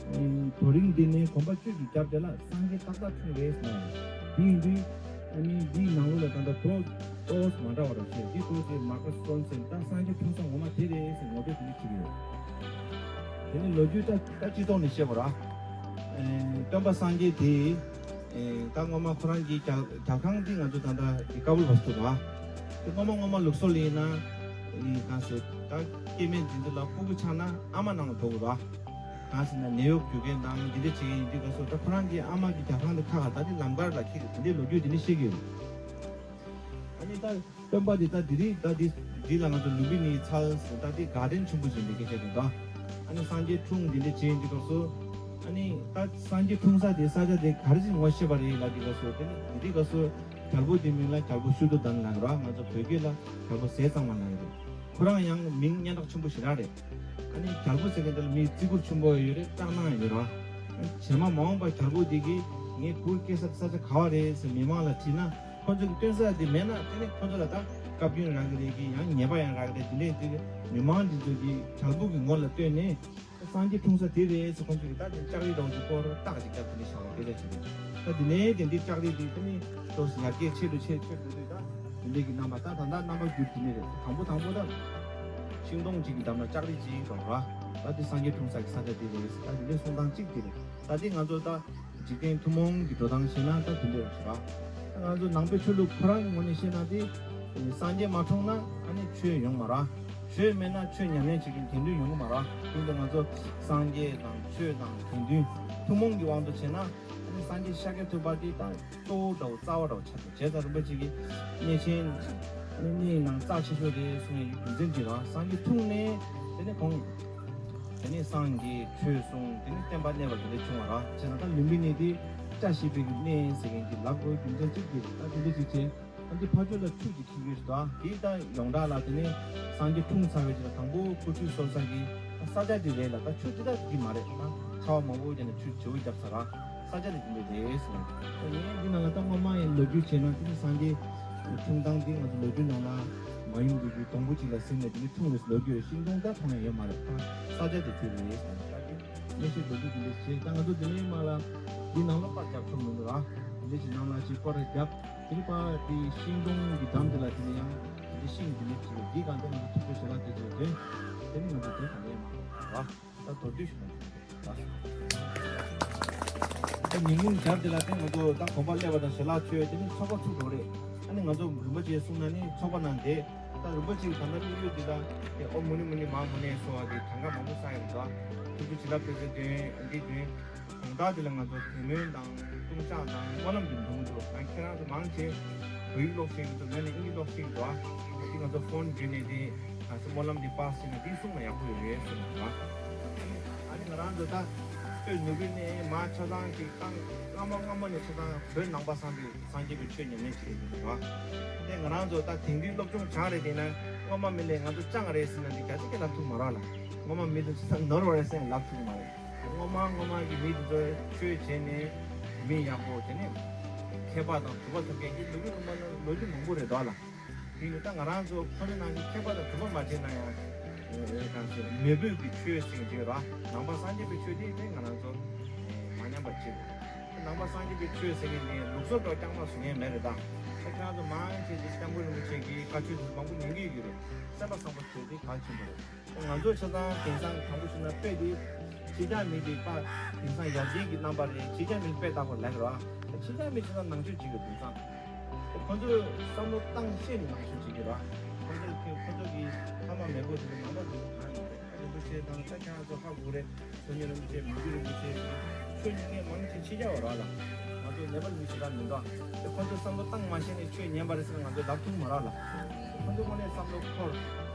རྡོ་རིང་འདི་ནི་གོམ་པ་བཅུ་གི་རྒྱབ་དེ་ལ་སངས་རྒྱས་ཏག་ཏག་འཁྲུངས་རེད་ཟེར་ན་རེད། དེ་ཡིན་དུས་ཨ་ནི་འདིའི་ནང་ལོགས་ལ་ད་ལྟ་ཏོག་ཏོག་མ་འདྲ་བ་རེད་ཤེས། འདི་ཏོག་ཙེ་མ་ཀ་སི་ཀོན་ཟེར་ད་སངས་རྒྱས་འཁྲུངས་ས་ངོ་མ་དེ་རེད་ཟེར་ངོ་སྤྲོད་དེ་ནི་བྱེད་ཀྱི་ཡོད། དེ་ནི་ལོ་རྒྱུས་ད་ད་སྤྱི་ཚོགས་ནས་བཤད་པ་ར། སྟོན་པ་སངས་རྒྱས་དེ་ད་སྔོན་མ་ཁོ་རང་གི་རྒྱལ་རྒྱལ་ཁང་འདི་ང་ཚོ་ད་ལྟ་གི་ཀ་བུལ་བ་སུ་ར། དེ་སྔོན་མ་སྔོན་མ་ལུགས་སྲོལ་ཡིན་ན་གང་ཟེར། ད་སྐྱེ་དམན་འདི་ཚོ་ལ་ཕྲུ་གུ་ཆགས་ན་ཨ་མ་ནང་ལ་འགྲོ་དགོས་ར། གང་ཟེར་ན་ནད་གཡོག་རྒྱུག་མཁན་དང་འདི་འདྲ་བྱེད་མཁན་ཡིན་དུས་སྐབས་སུ་ད་ཁོ་རང་གི་ཨ་མ་གི་རྒྱབ་ཁང་དེ་ཁ་ཁ་ད་དེ་ལམ་ཁར་ལ་འཁྱེར་གི་འདི་འདྲའི་ལོ་རྒྱུས་འདི་འདྲ་བཤད་ཀྱི་ཡོད། ཨ་ནི་ད་སྟོན་པ་འདི་ད་འདི་རིགས་ད་འདི་འདི་ལ་ང་ཚོ་ལུམ་བི་ནིའི་ཚལ་ཟེར་ད་འདི་གར་ཌེན་ཆེན་པོ་ཞིག་འདི་སྐད་ཆ་འདི་ད། ཨ་ནི་སངས་རྒྱས་འཁྲུངས་འདི་འདྲ་བྱེད་ཡིན་དུས་སྐབས་སུ། ཨ་ནི་ད་སངས་རྒྱས་འཁྲུངས་ས་དེ་ས་ཆ་དེ་ག་རེ་ཞིག་ངོ་ཤེས་པ་རེད་ལབ་དུས་སྐབས་སུ་དེ་ནི་འདི་འདྲའི་སྐབས་སུ་རྒྱལ་པོ་དེ་མིང་ལ་རྒྱལ་པོ་ཤུ་དོ་དན་ལབ་ཀྱི་ར། ང་ཚོ་བོད་སྐད་ལ་རྒྱལ་པོ་ཟས་གཙང་མ་ལབ་ཀྱི་རེད། ཁོ་རང་ཡང་མིང་སྙན་གྲགས་ཆེན་པོ་ཞེ་དྲག་རེད། ཨ་ནི་རྒྱལ་པོ་ཟེར་མཁན་དེ་ལ་མིའི་བརྩི་བཀུར་ཆེན་པོ་ཡོད་རེད། སྐྲག་སྣང་ཡོད་རེད་བ། རྗེས་མ་མ་འོངས་པར་རྒྱལ་པོ་དེ་གིས་ངའི་བུ་སྐྱེ་ས་ས་ཆ་ག་བ་རེད་ཟེར་མི་མང་ལ་དྲིས་ན་ཁོ་ཚོ་གི་སྟོན་ས་དེ་མེད་ན་དེ་ནི་ཁོ་ཚོ་ལ་ད་བཀའ་བཀྱོན་རག་གི་རེད་གི་ཡང་ཉེས་པ་ཡང་རག་གི་རེད། དེ་འདྲས་དེ་མི་མང་འདི་ཚོ་གིས་རྒྱལ་པོ་གི་ངོ་ལ་ལྟོས་ནས། སངས་རྒྱས་འཁྲུངས་ས་དེ་རེད་ཟེར་ཁོང་ཚོས་ད་དེ་ལྕགས་རི་འདྲ་བོ་ཅིག་སྐོར་རྟགས་ཅིག་བརྒྱབ་དེ་ནས་བཞག་པ་དེ་ལས་བྱེད་རེད། ད་དེ་ནས་དེ་འདྲའི་ལྕགས་རི་དེ་དེ་ནས་ཏོག་ཙམ་ཡར་རྒྱས་ཆེ་རུ་ཆེ་ཆེ་འགྲོ་དུས་ད་དེ་འདྲའི་གི་རྣམ་པ་ད་ད་ལྟ་རྣམ་པ་འགྱུར་དེ་ནས་རེད། དང་པོ་དང་པོ་ད་ཤིང་སྡོང་ཅིག་གི་འགྲམ་ལ་ལྕགས་རི་ཅིག་འདུག་ར། ད་དེ་སངས་རྒྱས་འཁྲུངས་ས་གི་ས་ཆ་དེ་རེད། ད་དེ་འདྲའི་གསུང་སྟངས་གཅིག་དེ་རེད། ད་དེ་ང་ཚོ་ད་འཇིག་རྟེན་ཐུན་མོང་གི་འགྲོ་སྟངས་བྱས་ན་ད་དེ་འདྲ་རེད་བ། ད་ང་ཚོ་ནང་པའི་ཆོས་ལུགས་ཁོ་རང་གི་ངོས་ནས་བཤད་ན་དེ་སངས་རྒྱས་མ་འཁྲུངས་ན་ཨ་ནི་ཆོས་ཡོང་མ་རེད། ཆོས་མེད་ན་ཆོས་ཉམས་ལེན་བྱེད་མཁན་དགེ་འདུན་ཡོང་གི་མ་རེད། ཡིན་དུས་ང་ཚོ་སངས་རྒྱས་དང་ཆོས་དང་དགེ་འདུན་ཐུན་མོང་གི་དབང་དུ་བྱས་ན་ཨ་ནི་སངས་རྒྱས་ཤཱཀྱ་ཐུབ་པ་དེ་ད་གཙོ་བོ་འདྲ་བོ་རྩ་བ་འདྲ་བོ་ཆགས་འདུག་བྱས་ཙང་རིན་པོ་ཆེ་གིས་གནས་ཆེན་གནས་ནང་རྩ་ཆེ་ཤོས་རེད་གསུང་ཡའི་རྒྱུ་མཚན་དེ་རེད། སངས་རྒྱས་འཁྲུངས་ནས་དེ་ནས་ཁོང་དེ་ནས་སངས་རྒྱས་ཆོས་གསུངས། དེ་ནས་བསྟན་པ་གནས་པ་དེ་འདྲ་བྱུང་བ་རེད། བྱས་ཙང་ད་ལུམ་བི་ནི་དེ་བཀྲ་ཤིས་པའི་གནས་ཟེར་མཁན་གྱི་ལབ་དགོས་རྒྱུ་མཚན་གཅིག་དེ་རེད། ད་དེ་འདྲ་ཅིག་བྱས། ཨ་འདི་ཕ་ཆོས་ལ་ཆུ་ཅིག་ཁྱིམ་གྱི་རེད། དེ་ད་ཡོངས་གྲགས་ལ་དེ་ནས་སངས་རྒྱས་འཁྲུངས་ཚར་བའི་རྗེས་ལ་དང་པོ་སྐུ་ཁྲུས་གསོལ་ས་གི་ས་ཆ་དེ་རེད་ལ། ད་ཆུ་དེ་དག་གི་མ་རེད། ད་ཚ་བ་མང་པོ་བརྒྱབ་ནས་ཆུ་བྱི་བ་བརྒྱབ་ཚར་ར། ས་ཆ་དེ་དེ་འདྲ་རེད་ཟེར། ད་ངས་འདི་ནང་ལ་ད་སྔོན་མ་ཡིན་ལོ་རྒྱུས་བྱས་ན་དེ་ནི་སངས་རྒྱས་འཁྲུངས་སྟངས་དེ་ང་ཚོ་ལོ་རྒྱུས་ནང་ལ་མ་ཡུམ་གྱི་རྒྱུད་སྡོང་པོ་གཅིག་ལ་ཟིན་ནས་དེ་ནི་འཁྲུངས་རེད་ཟེར་ལོ་རྒྱུས་ཡོད། ཤིང་སྡོང་ད་མཐོང་ཡ་ཡོད་མ་རེད། ད་ས་ཆ་དེ་དེ་རེད་ཟེར། ད་དེ་གནས་ཤིང་ལོ་རྒྱུས་དེ་འདྲ་བྱས། ད་ང་ཚོ་དེ་ནས་མ་ལ་འདི་ནང་ལ་པར་རྒྱབ་ཆོག་མི་འདུག་ར། དེ་འདྲ་ཞིག་ནང་ལ་ཅིག་པར་རྒྱབ། དེ་ནི་པ་དེ་ཤིང་སྡོང་གི་འགྲམ་དེ་ལ་དེ་ནི་ཡང་དེ་ཤིང་དེ་ནི་ཅིག་འདི་གང་དེ་ང་ཚོ་ཐུག་པའི་ཞལ་ལག་དེ་ཚོ་དེ་དེ་ནི་ང་ཚོ་དེ་གང་ཡང་མ་རེད་བ། ད་མདོར་བསྡུས་ཤིག་ན་ད་ཉིན་གུང་ཞག་དེ་ལ་དེ་ང་ཚོ་ད་དགོན་པ་སླེབས་པ་དང་ཞལ་ལག་མཆོད་དེ་ནི་ཚོགས་པ་ཚུགས་འགྲོ་རེད། ཨ་ནི་ང་ཚོ་རིན་པོ་ཆེ་གསུང་ན་ནི་ཚོགས་པ་ནང་དེ་ད་རིན་པོ་ཆེ་གི་ད་ལྟ་དམིགས་ཡུལ་འདི་ལ་དེ་ཨོ་མུ་ནི་མུ་ནི་མ་མུ་ནེ་སོ་བ་དེ་གང་ག་མང་པོ་ས་ཡོད་རེད། ད་ཐུགས་རྗེ་བྱིན་རླབས་དེ་ཚོ་དོན་འདི་དོན། དགོང་དག་དེ་ལ་ང་ཚོ་དེ་སྨོན་དང་ལྟུང་བཤགས་དང་སྨོན་ལམ་དེ་འདོན་གྱི་འདུག་ང་ཁྱེད་རང་ཚོ་མང་ཆེ་བོད་ཡིག་ཀློག་ཤེས་ཀྱི་འདུག་ང་ནི་ཨིན་ཇི་ཀློག་ཤེས་ཀྱི་འདུག་ཨ་ནི་ང་ཚོ་ཕོན་བརྒྱུད་ནས་དེ་ང་ཚོ་སྨོན་ལམ་དེ་པཱ་སི་བྱས་ན་དེ་གསུངས་ན་ཡག་པོ་ཡོད་རེད་གསུངས་འདུག་ཨ་ནི་ང་རང་ཚོ་ད་ཆོས་ནུབ་རིན་ནས་མ་ཆ་ཚང་ཅིག་བཏང་སྔ་མ་སྔ་མ་ནས་ཆ་ཚང་བོད་ནང་པ་སངས་རྒྱས་སངས་རྒྱས་པའི་ཆོས་ཉམས་ལེན་བྱེད་ཀྱི་འདུག་ར། དེ་ང་རང་ཚོ་ད་དེང་དུས་སློབ་སྦྱོང་སྦྱངས་རེད་དེ་ན་སྔོན་མ་མི་ལས་ང་ཚོ་སྦྱངས་རེད་ཟེར་ན་འདི་ག་ཚོད་ཀྱིས་ལབ་ཐུབ་མ་རེད་ལ། སྔོན་མ་མི་དེ་ཚོ་ནོར་བ་རེད་ཟེར་ལབ་ཐུབ་མ་རེད། སྔོན་མ་སྔོན་མ་གི་མི་དེ་ཚོ་ཆོས་བྱས་ནས་མི་ཡག་པོ་དེ་ནས་མཁས་པ་དང་གྲུབ་པ་ཐོབ་མཁན་གྱི་ལོ་རྒྱུས་སྔོན་མ་ལོ་རྒྱུས་མང་པོ་རེད་དོ་ལ། དེ་ནི་ད་ང་རང་ཚོ་ཁོ་ཚོ་ནང་གི་མཁས་པ་དང་གྲུབ་པ་མ་བྱས་ན་ཡང་། ཨེ་གང་ཟེར་མེས་པོའི་གི་ཆོས་ཟེར་གྱི་ར། ནང་པ་སངས་རྒྱས་པའི་ཆོས་དེ་དེ་ང་རང་ཚོ་མ་ཉམས་པ་བྱེད་དགོས། ནང་པ་སངས་རྒྱས་པའི་ཆོས་ཟེར་མཁན་དེ་ལུགས་སྲོལ་འདྲ་རྐྱང་མ་བཟོ་མཁན་མེད་རེད་ད། ད་ཁྱེད་རང་ཚོ་མང་ཆེ་ཆེ་སྐྱབས་མགོན་རིན་པོ་ཆེ་གི་བཀའ་ཆོས་དེ་མང་པོ་ཉན་གྱི་ཡོད་རེད། སེམས་པ་བཟང་པོ་བྱེད་དེ་གལ་ཆེན་པོ་རེད། ང་ཚོ་ཆ་ཚང་དེང་སང་དང་པོ་བྱས་ན་དཔེ་དེ་ཕྱི་རྒྱལ་མི་དེ་པ་དེང་སང་ཡར་རྒྱས་ཀྱི་རྣམ་པ་རེད། ཕྱི་རྒྱལ་མི་དཔེ་ལྟ་བུ་ལབ་ར། ཕྱི་རྒྱལ་མི་ཆ་ཚང་ནང་ཆོས་བྱེད་དགོས་དེང་སང་། ཁོ་ཚོས་བསམ་བློ་བཏང་ཤེས་ནས་ནང་ཆོས་བྱེད་ཀྱི་ར། ཁོ་ཚོས་ཁོ་ཚོ་གི་ཕ་མ་མེས་པོ་དེ་ནང་པ་དེ་གང་ཡིན་རེད། རིན་པོ་ཆེ་དང་ད་ཁྱེད་རང་ཚོ་ཧ་གོ་རེད། དོན་གཉེར་རིན་པོ་ཆེ་མི་འགྱུར་རིན་པོ་ཆེ་ཆོས་ཉན་མཁན་མང་ཆེ་ཕྱི་རྒྱལ་བ་ར་ལ། ང་ཚོ་ནེ་པལ་མི་ཞེ་དྲག་མི་འདུག་དེ་ཁོ་ཚོས་བསམ་བློ་བཏང་མ་ཤེས་ནས་ཆོས་ཉན་པ་རེད་ཟེར་ན་ང་ཚོས་ལབ་ཐུབ་མ་ར་ལ། ཁོ་ཚོ་དངོས་གནས་བསམ་བློ་འཁོར་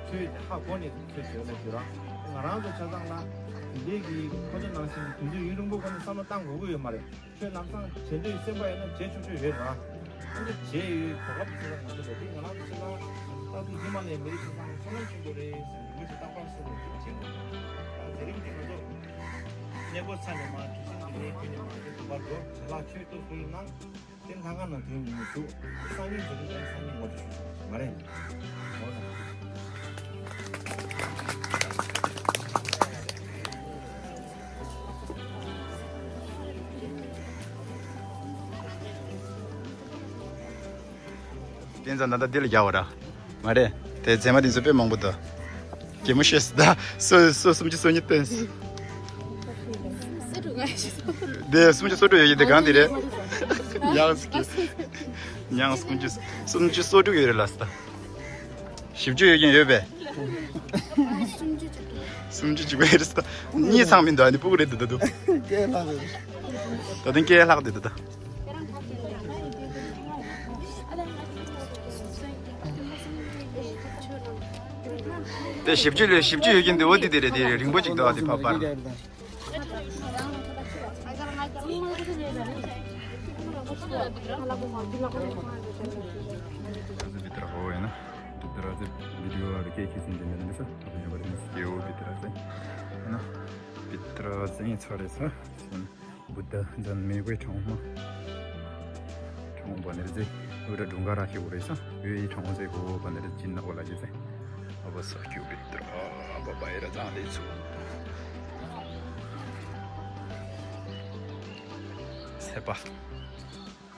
ཆོས་ཧ་གོ་ནས་ཆོས་བྱེད་ལ་བྱེད་ར། ང་རང་ཚོ་ཆ་ཚང་ལ་དེ་འདྲའི་གི་ཁོ་ཚོ་ནང་བཞིན་དུས་ཚོད་ཡུན་རིང་པོ་ཁོ་ཚོ་བསམ་བློ་བཏང་དགོས་ཀྱི་ཡོད་མ་རེད། ཁྱོད་ལམ་སང་བྱེད་འདོད་སེམས་པ་ཡོད་ན་བྱེད་ཆོག་ཆོག་ཡོད་ར། ཁོང་ཚོ་བྱེད་ཡོད་གོ་སྐབས་ཚོ་ལ་ང་ཚོ་ལ་དེ་ང་རང་ཚོ་ཆ་ཚང་ད་དུང་རྗེས་མ་ནས་མི་རིགས་ཆ་ཚང་བསོད་ནམས་ཆེན་པོ་རེད་ཟེར་ནས་མི་ཚོ་རྟག་པར་གསུང་བ་ཞིག་བྱེད་དགོས། ད་དེ་རིང་འདི་ང་ཚོ་གནས་སྐོར་ཚར་ནས་མར་དུས་ཆེན་འདི་ནས་ཁྱོད་ནས་མར་དེ་དུ་བར་འགྲོ་བྱ་ལག་ཆོས་ཏོག་ཙམ་གནང་། དེ་ལྷ་ཁང་ནང་དོན་ཡིན་མི་འདུག་སང་ཉིན་དེ་རིང་ཀའི་སང་ཉིན་ངོ་སྤྲོད་ཞུ་མ་རེད། འོ་ན། བསྟན་རྩ་ད་ལྟ་འདི་ལ་རྒྱག་པ་ར། མ་རེད། དེ་རྫས་མ་དེ་ཚོ་དཔེ་མང་པོ་འདུག་གད་མོ་ཤོར་སོང་ད། སོ་སོ་སུམ་ཅུ་སོ་གཉིས་བཏོན་སོང་། སོ་དྲུག་ང་ཤི་སོང་། དེ་སུམ་ཅུ་སོ་དྲུག་ཡོད་ཀྱི་དེ་གང་དེ་རེད། ཉག་སུམ་ཅུ་སོ་དྲུག་ཡོད་རེད་ལ་ས། བཞི་བཅུ་ཡོད་ཀྱི་ཡོད་པས། སུམ་ཅུ་ཅིག་བས་རེད། གཉིས་ཚང་མི་འདུག་ཨ་ནི་སྤུ་གུ་རེད་འདུག་ད་དུང་། སྐད་ལྷག་རེད། ད་དུང་སྐད་ལྷག་འདུག་ད་ད། དེ་བཞི་བཅུ་ལས་བཞི་བཅུ་ཡོད་ཀྱིན་འདུག་འོ་དེ་དེ་རེད། དེ་རིང་པོ་ཅིག་འདུག་ཨ་དེ་ཕ་པར། ད་ར་ཛི་བི་ཏི་ར་ཟེར་ཡིན་ས་རེད་ས། བུདྡྷ་ཛན་མི་གོའི་གྲོང་མ། གྲོང་པ་ནེ་རི་ཛེ་འུ་ར་སྒྲུང་ག་ར་ཤི་བོ་རེད་ས། འུ་ཡི་གྲོང་ཟེ་གོ་པ་ནེ་རི་ཅིན་ན་གོ་ལ་ཇེ་ཟེ། ཨ་བ་ས་ཀྱུ་བི་ཏྲ་ཨ་བ་བ་ཡ་ར་ཛང་ལེ་ཚུ། སེ་པ།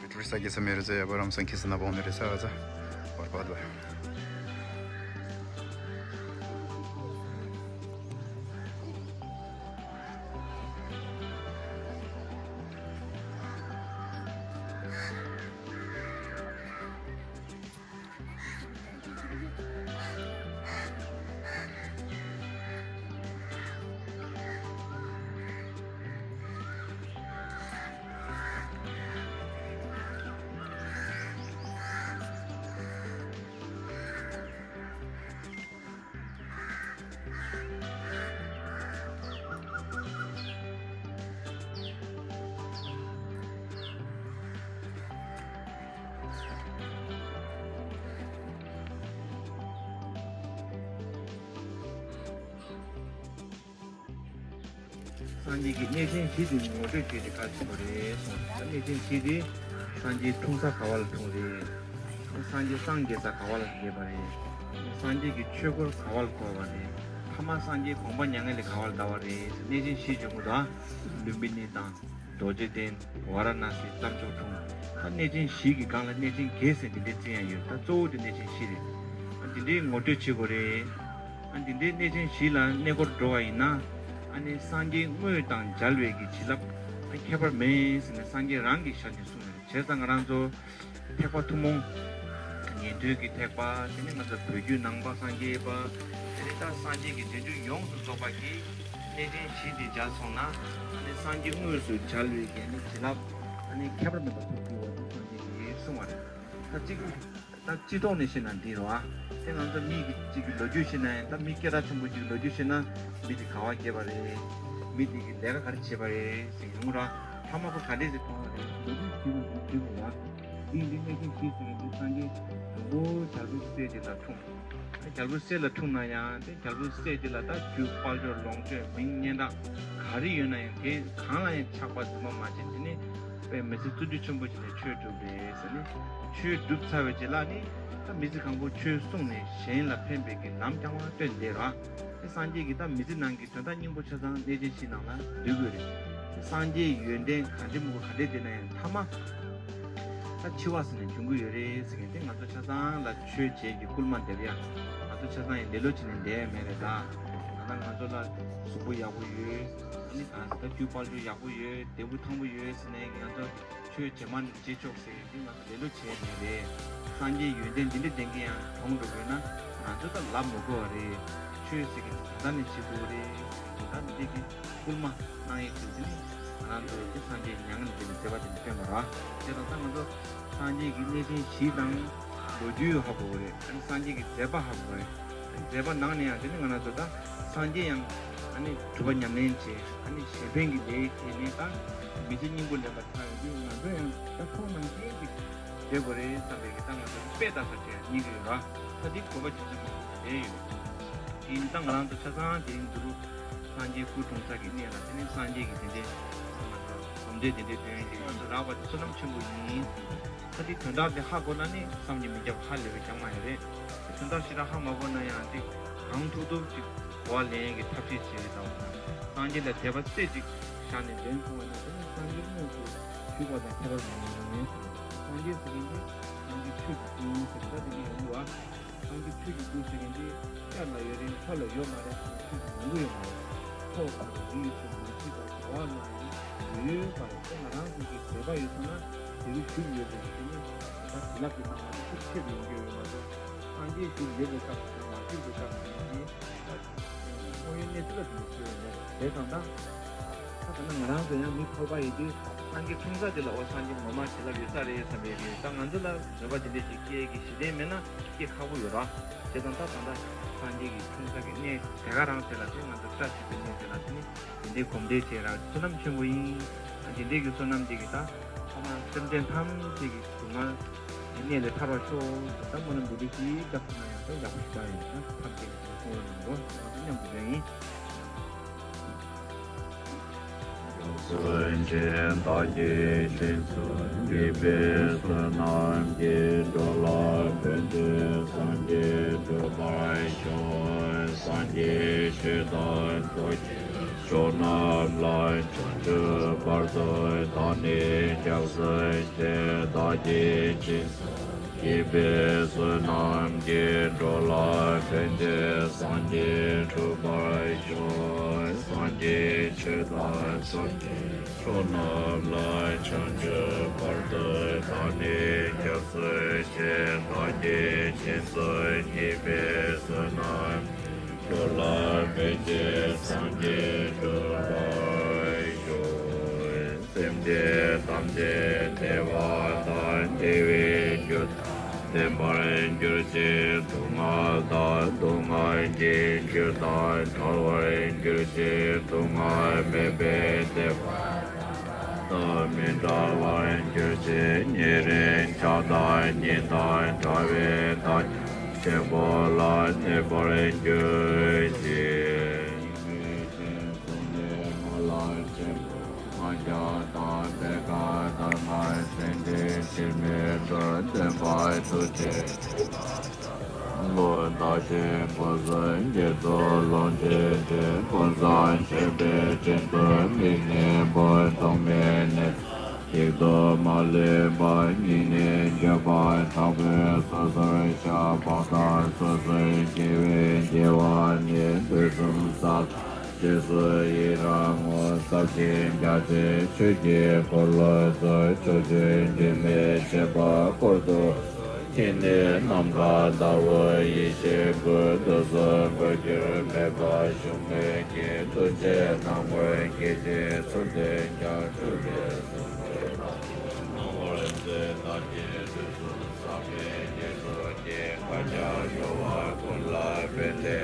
བི་ཏྲུ་ས་ཀི་ས་མེ་རི་ཛེ་ཡ་བ་རམ་སང་ཁི་ས་ན་བོང་ནེ་རི་ས་ཨ་ཛ་བར་བ་དོ། སངས་རྒྱས་ཀྱི་གནས་ཆེན་བཞི་དེ་ངོ་སྤྲོད་བྱས་ཏེ་ཁ་ཕྱོགས་པ་རེད་གསུངས། ད་གནས་ཆེན་བཞི་དེ་སངས་རྒྱས་འཁྲུངས་ས་ག་བ་ལ་འཁྲུངས་རེད། སངས་རྒྱས་སངས་རྒྱས་ས་ག་བ་ལ་རྒྱས་པ་རེད། སངས་རྒྱས་ཀྱི་ཆོས་འཁོར་ག་བ་ལ་བསྐོར་བ་རེད། ཐ་མ་སངས་རྒྱས་དགོངས་པ་མྱ་ངན་ལས་ག་བ་ལ་འདའ་བ་རེད། གནས་ཆེན་བཞི་བྱུང་གི་འདུག་ལུམ་བི་ནི་དང་། རྡོ་རྗེ་གདན། ཝཱ་ར་ཎཱ་སི། རྟ་མཆོག་གྲོང་། ད་གནས་ཆེན་བཞི་གི་སྒང་ལ་གནས་ཆེན་བརྒྱད་ཟེར་འདི་འདྲའི་བརྩི་ཡ་ཡོད། ད་གཙོ་བོ་དེ་གནས་ཆེན་བཞི་རེད། ཨ་འདི་འདྲའི་ངོ་སྤྲོད་བྱེད་དགོས་རེད། ཨ་འདི་འདྲའི་གནས་ཆེན་བཞི་ལ་གནས་སྐོར་འགྲོ་བ་ཡིན་ན། ཨ་ནི་སངས་རྒྱས་དངོས་དང་མཇལ་བའི་གི་བྱིན་རླབས་ཨ་ཁྱད་པར་མེད་ཟེར་ནས་སངས་རྒྱས་རང་གི་ཞལ་ནས་གསུངས་ཡོད་རེད། བྱས་ཙང་ང་རང་ཚོ་ཐེག་པ་ཐུན་མོང་ཉན་ཐོས་ཀྱི་ཐེག་པ། དེ་ནས་ང་ཚོ་བོད་བརྒྱུད་ནང་པ་སངས་རྒྱས་པ། དེ་ནས་ད་སངས་རྒྱས་ཀྱི་རྗེས་འཇུག་ཡོངས་སུ་རྫོགས་པ་གིས་གནས་ཆེན་བཞི་འདི་མཇལ་སོང་ན། ཨ་ནི་སངས་རྒྱས་དངོས་སུ་མཇལ་བའི་གི་ཨ་ནི་བྱིན་རླབས་ཨ་ནི་ཁྱད་པར་མེད་པ་ཐོབ་ཀྱི་ཡོད་པ་སངས་རྒྱས་ཀྱིས་གསུངས་པ་རེད། ད་གཅིག་ད་སྤྱི་ཐོག་ནས་བཤད་ན་འདི་རེད་བ། དེ་ང་ཚོ་མི་གི་གཅིག་གི་ལོ་རྒྱུས་བཤད་ན་ཡང་། ད་མི་སྐད་གྲགས་ཆེན་པོ་གཅིག་ལོ་རྒྱུས་བཤད་ན། མི་དེ་ག་བ་སྐྱེས་པ་རེད། མི་དེ་གི་ལས་ཀ་ག་རེ་བྱས་པ་རེད་ཟེར་ཡོང་ར། ཐ་མ་ཁོ་ག་འདྲས་ཟེར་མཐོང་བ་རེད། ལོ་རྒྱུས་ཞིག་ལ་ཞིག་བརྗོད་དགོས་ལ། འདི་འདི་གནས་ཆེན་བཞི་ཟེར་མཁན་འདི་སངས་རྒྱས་དང་པོ་རྒྱལ་པོའི་སྲས་དེ་ལ་འཁྲུངས། རྒྱལ་པོའི་སྲས་ལ་འཁྲུངས་ན་ཡང་དེ་རྒྱལ་པོའི་སྲས་དེ་ལ་ད་རྒྱུ་དཔལ་འབྱོར་ལོངས་སྤྱོད་མིང་སྙན་གྲགས་ག་རེ་ཡོད་ན་ཡང་དེ་གང་ལ་ཡང་ཆགས་པ་རྫུན་མ་མ་བྱས། དེ་ནི་དཔེ་མི་ཚེ་བརྩོན་འགྲུས་ཆེན་པོ་བྱས་ནས་ཆོས་སྒྲུབ་རེད་ཟེར་ནས། ཆོས་སྒྲུབ་ཚར་བའི་རྗེས་ལ་ནི་ད་མི་ཚེ་གང་པོ་ཆོས་གསུངས་ནས་གཞན་ལ་ཕན་པའི་གི་ལམ་རྐྱང་པ་སྟོན་བསྡད་ར། དེ་སངས་རྒྱས་ཀྱིས་ད་མི་ཚེ་ནང་གི་དོན་དག་སྙིང་པོ་ཆ་ཚང་གནས་ཆེན་བཞི་ནང་ལ་འདུས་དགོས་རེད། དེ་སངས་རྒྱས་ཡོན་ཏན་ག་འདྲ་མི་དགོས་ག་འདྲ་བསྡད་ན་ཡང་ཐ་མ་ད་འཆི་བ་ཟེར་ནས་འབྱུང་གི་ཡོད་རེད་ཟེར་མཁན་དེ། ང་ཚོ་ཆ་ཚང་ལ་ཆོས་བྱེད་ཀྱི་སྐུལ་མ་འདེབས་ཡ། ང་ཚོ་ཆ་ཚང་ཡང་ལེ་ལོ་བྱས་ནས་བསྡད་ཡ་མེད་རེད་ད། ད་ལྟ་ང་ཚོ་ལ་གཟུགས་པོ་ཡག་པོ་ཡོད། ཨ་ནི་ད་ད་རྒྱུ་དཔལ་འབྱོར་ཡག་པོ་ཡོད། འདས་པོ་ཐང་པོ་ཡོད་ཟེར་ནས་ང་ཚོ་ཆོས་རྗེས་མ་ནས་བྱེད་ཆོག་ཟེར་གྱི་འདུག་ང་ཚོ་ལེ་ལོ་བྱས་ནས་རེད། སངས་རྒྱས་ཡོན་ཏན་འདི་འདྲ་ལྡན་གྱི་ཡང་གྲོངས་འགྲོ་དགོས་ན་ང་ཚོ་ད་ལབ་མི་དགོས་པ་རེད། ཆོས་ཟེར་གྱི་འདི་ད་ལྟ་ནས་བྱེད་དགོས་རེད། ད་འདི་འདྲ་གི་སྐུལ་མ་གནང་ཡས་ཀྱི་འདི་ནི་ང་རང་ཚོ་འདི་སངས་རྒྱས་མྱ་ངན་འདས་པའི་མཛད་པ་འདི་ནི་སྟོན་པ་ར། དེ་དང་ད་ང་ཚོ་སངས་རྒྱས་ཀྱི་གནས་ཆེན་བཞི་དང་ལོ་རྒྱུས་ཧ་གོ་དགོས་རེད། ཨ་ནི་སངས་རྒྱས་ཀྱི་མཛད་པ་ཧ་གོ་དགོས་རེད། མཛད་པ་ནང་ནས་ཡང་དེ་ནི་ང་རང་ཚོ་ད་སངས་རྒྱས་ཡང་ཨ་ནི་སྒྲུབ་པ་ཉམས་ལེན་བྱས། ཨ་ནི་གཞན་ཕན་གྱི་ལས་བྱས་ནས་ད་མི་ཚེ་སྙིང་པོ་ལེན་པ་ཆགས་ཡོང་དུས་ང་ཚོ་ཡང་ད་ཁོང་ནང་བཞིན་ཅིག་བྱེད་དགོས་རེད་བསམ་པའི་གི་ད་ང་ཚོ་དཔེ་ལྟ་ས་བྱས་རྙེད་ཀྱི་ཡོད་ར། ད་འདི་དགོས་པ་ཇི་བཞིན་མང་པོ་བསྡད་ཡོད། དེ་ཡིན་ད་ང་རང་ཚོ་ཆ་ཚང་དེ་རིང་འདི་རུ་སངས་རྒྱས་སྐུ་འཁྲུངས་ས་གི་གནས་ལ་དེ་ནི་སངས་རྒྱས་ཀྱི་དེ་འདྲའི་ང་ཚོ་སྒོམ་བཟླས་དེ་འདྲའི་འདོན་གྱི་ང་ཚོ་རག་པ་དེ་བསོད་ནམས་ཆེན་པོ་ཡིན། ད་དེ་དོན་དག་དེ་ཧ་གོ་ན་ནི་བསམ་གྱིས་མི་ཁྱབ་ཧ་ལས་པའི་རྐྱང་མ་ཡོད་རེད། དོན་དག་ཞེ་དྲག་ཧ་མ་གོ་ན་ཡང་དེ་གང་ཐུབ་ཐུབ་ཅིག་གོ་བ་ལེན་ཡས་ཀྱི་ཐབས་ཤེས་བྱེད་ཀྱི་དང་། སངས་རྒྱས་ལ་དད་པ་རྩེ་གཅིག་བཞག་ནས་འདོན་སོང་བ་ན་དེ་ནི་སངས་རྒྱས་དངོས་སུ་བཞུགས་པ་དང་ཁྱད་པར་མེད། སངས་རྒྱས་ཟེར་མཁན་དེ་སངས་རྒྱས་ཆོས་ཀྱི་སྐུ་ཟེར་ད་དེ་ནི་ཡོང་གི་བ། སངས་རྒྱས་ཆོས་ཀྱི་སྐུ་ཟེར་མཁན་དེ་ཤར་ལ་ཡོད་རེད། ལྷོ་ལ་ཡོད་མ་རེད་ཟེར་ཆོས་ཀྱི་ངང་གི་ཡོད་མ་རེད། ཐོག་དང་རིའི་ཚུལ་མ་མཆིས་པ་ག་བ་ན་ཡང་ཡོད་པར་དེ་ང་རང་ཚོ་གི་དད་པ་ཡོད་ཚོད་ན་དེ་རུ་བཞུགས་ཡོད་པའི་ཤེས་ནི་ད་བྱིན་རླབས་ཀྱི་སྣང་བ་དེ་ཤུགས་ཆེ་རུ་ཡོང་གི་ཡོད་མ་གཏོགས། སངས་རྒྱས་བཞུགས་ཡོད་པའི་སྐབས་སུ་ད་མ་ ཤུལ་དུ་བཞག་པ་ཡིན་གྱི། ད་དངོས་ཡོད་གནས་ཚུལ་ལ་དེ་འདྲ་བཟོས་ཡོད་རེད། དེ་དང་ད། ད་ད་ན་ང་རང་ཚོ་ཡང་མི་ཕལ་པ་ཡིན་དུས་སངས་རྒྱས་ཕུན་ཚོགས་འདི་ལ་འོ་སངས་རྒྱས་ངོ་མ་བྱིན་རླབས་ཡོད་ས་རེད་བསམ་པའི་གི། ད་ང་ཚོ་ལ་རེ་བ་དེ་འདྲ་ཞིག་སྐྱེ་གི་གཞི་རྟེན་མེད་ན་སྐྱེ་ཁག་པོ་ཡོད་ར། བྱས་ཙང་ད་ད་ད་སངས་རྒྱས་ཀྱི་ཕུན་ཚོགས་ཀྱི་གནས་དེ་ག་རང་དེ་ལ་དེ་ང་ཚོ་བཀྲ་ཤིས་པའི་གནས་དེ་ལ་དེ་ནི་དེ་འདྲའི་གོམས་འདྲིས་བྱས་ར་བསོད་ནམས་ཆེན་པོ་ཡིན། དེ་འདྲའི་གི་བསོད་ནམས་དེ་གི་ད་ཚང་མ་སེམས་ཅན་ཐམས་ཅད་ཀྱི་སྡུག་བསྔལ་གནས་ལས་ཐར་བར་ཤོག་ད་སྨོན་ལམ་འདི་འདྲ་ཞིག་བརྒྱབ་ཐུབ་ན་ཡང་ད་ཡག་པོ་ཞིག་ཆགས་ཡོང་ན་ཐམས་ཅད་ཀྱི་སེམས་ལ་འགྲོ་ང་ཚོ་མཉམ་དུ་ཡོང་ཡིན། སེམས་ཅན་བདག་གིས་སྦྱིན་སོགས་བགྱིས་པའི་བསོད་ནམས་ཀྱིས། འགྲོ་ལ་ཕན་ཕྱིར་སངས་རྒྱས་འགྲུབ་པར་ཤོག་སངས་རྒྱས་ཆོས་དང་ཚོགས་ཀྱི་མཆོག་རྣམས་ལ། བྱང་ཆུབ་བར་དུ་བདག་ནི་སྐྱབས་སུ་མཆི། བདག་གིས་སྦྱིན་སོགས་བགྱིས་པའི་བསོད་ནམས་ཀྱིས། འགྲོ་ལ་ཕན་ཕྱིར་སངས་རྒྱས་འགྲུབ་པར་ཤོག་སངས་རྒྱས་ཆོས་དང་ཚོགས་ཀྱི་མཆོག་རྣམས་ལ། བྱང་ཆུབ་བར་དུ་བདག་ནི་སྐྱབས་སུ་མཆི། བདག་གིས་སྦྱིན་སོགས་བགྱིས་པའི་བསོད་ནམས། འགྲོ་ལ་ཕན་ཕྱིར་སངས་རྒྱས་འགྲུབ་པར་ཤོག་སེམས་ཅན་ཐམས་ཅད་བདེ་བ་དང་བདེ་བའི་རྒྱུ་དང་ལྡན་པར་གྱུར་ཅིག་སྡུག་བསྔལ་དང་སྡུག་བསྔལ་གྱི་རྒྱུ་དང་བྲལ་བར་གྱུར་ཅིག་སྡུག་བསྔལ་མེད་པའི་བདེ་བ་དང་མི་འབྲལ་བར་གྱུར་ཅིག་ཉེ་རིང་ཆགས་སྡང་གཉིས་དང་བྲལ་བའི་བདག་ཉིད་ཆེན་པོ་ལ་གནས་པར་གྱུར་ཅིག་ལྔ་བརྒྱ་དང་པད་དཀར་དར་དམར་སེང་ལྡེང་དྲི་མེད་དྲི། སྟོན་པ་ཐུགས་རྗེ་ཆེན་པོ་ལ་བདག་གཞན་ཕུན་སུམ་དགེ་ཚོགས་ལོངས་སྤྱོད་ཅིང་། ཀུན་བཟང་མཆོད་པའི་དྲིན་དུ་མི་ནད་པ་ཐོག་མེད་ནད་ཡིད་དུ་མ་ལེན་པ་སྙིང་ནས་འགྱོད་པ་དྲག་པོས་སོ་སོར་བཤགས་པ་དང་། སོ་སོའི་དགེ་བའི་དགེ་བ་ནི་དུས་གསུམ་ས་དང་རྗེས་སུ་ཡི་རང་ངོ་། ཟབ་ཅིང་རྒྱ་ཆེའི་ཆོས་ཀྱི་འཁོར་ལོ་སོགས། ཕྱོགས་བཅུའི་སྒྱུ་མའི་བྱེད་པ་བསྐོར་དུ་གསོལ། ཁྱེད་ནི་ནམ་མཁའ་ལྟ་བུའི་ཡེ་ཤེས་སྐུ། དུས་གསུམ་འཕོ་འགྱུར་མེད་པར་བཞུགས་མོད་ཀྱི། ཐུགས་རྗེ་རྣམ་དག་གིས་ཀྱང་ཚུར་ལྡན་ཀྱང་། སྤྲུལ་པའི་གཟུགས་ཅན་རྣམས་ཀྱིས་སྣང་བར་མཛད། བདག་གིས་དུས་གསུམ་བསགས་པའི་དགེ་ཚོགས་ཀྱིས། བསྐལ་བརྒྱར་འགྲོ་བ་ཀུན་ལ་ཕན་བདེ་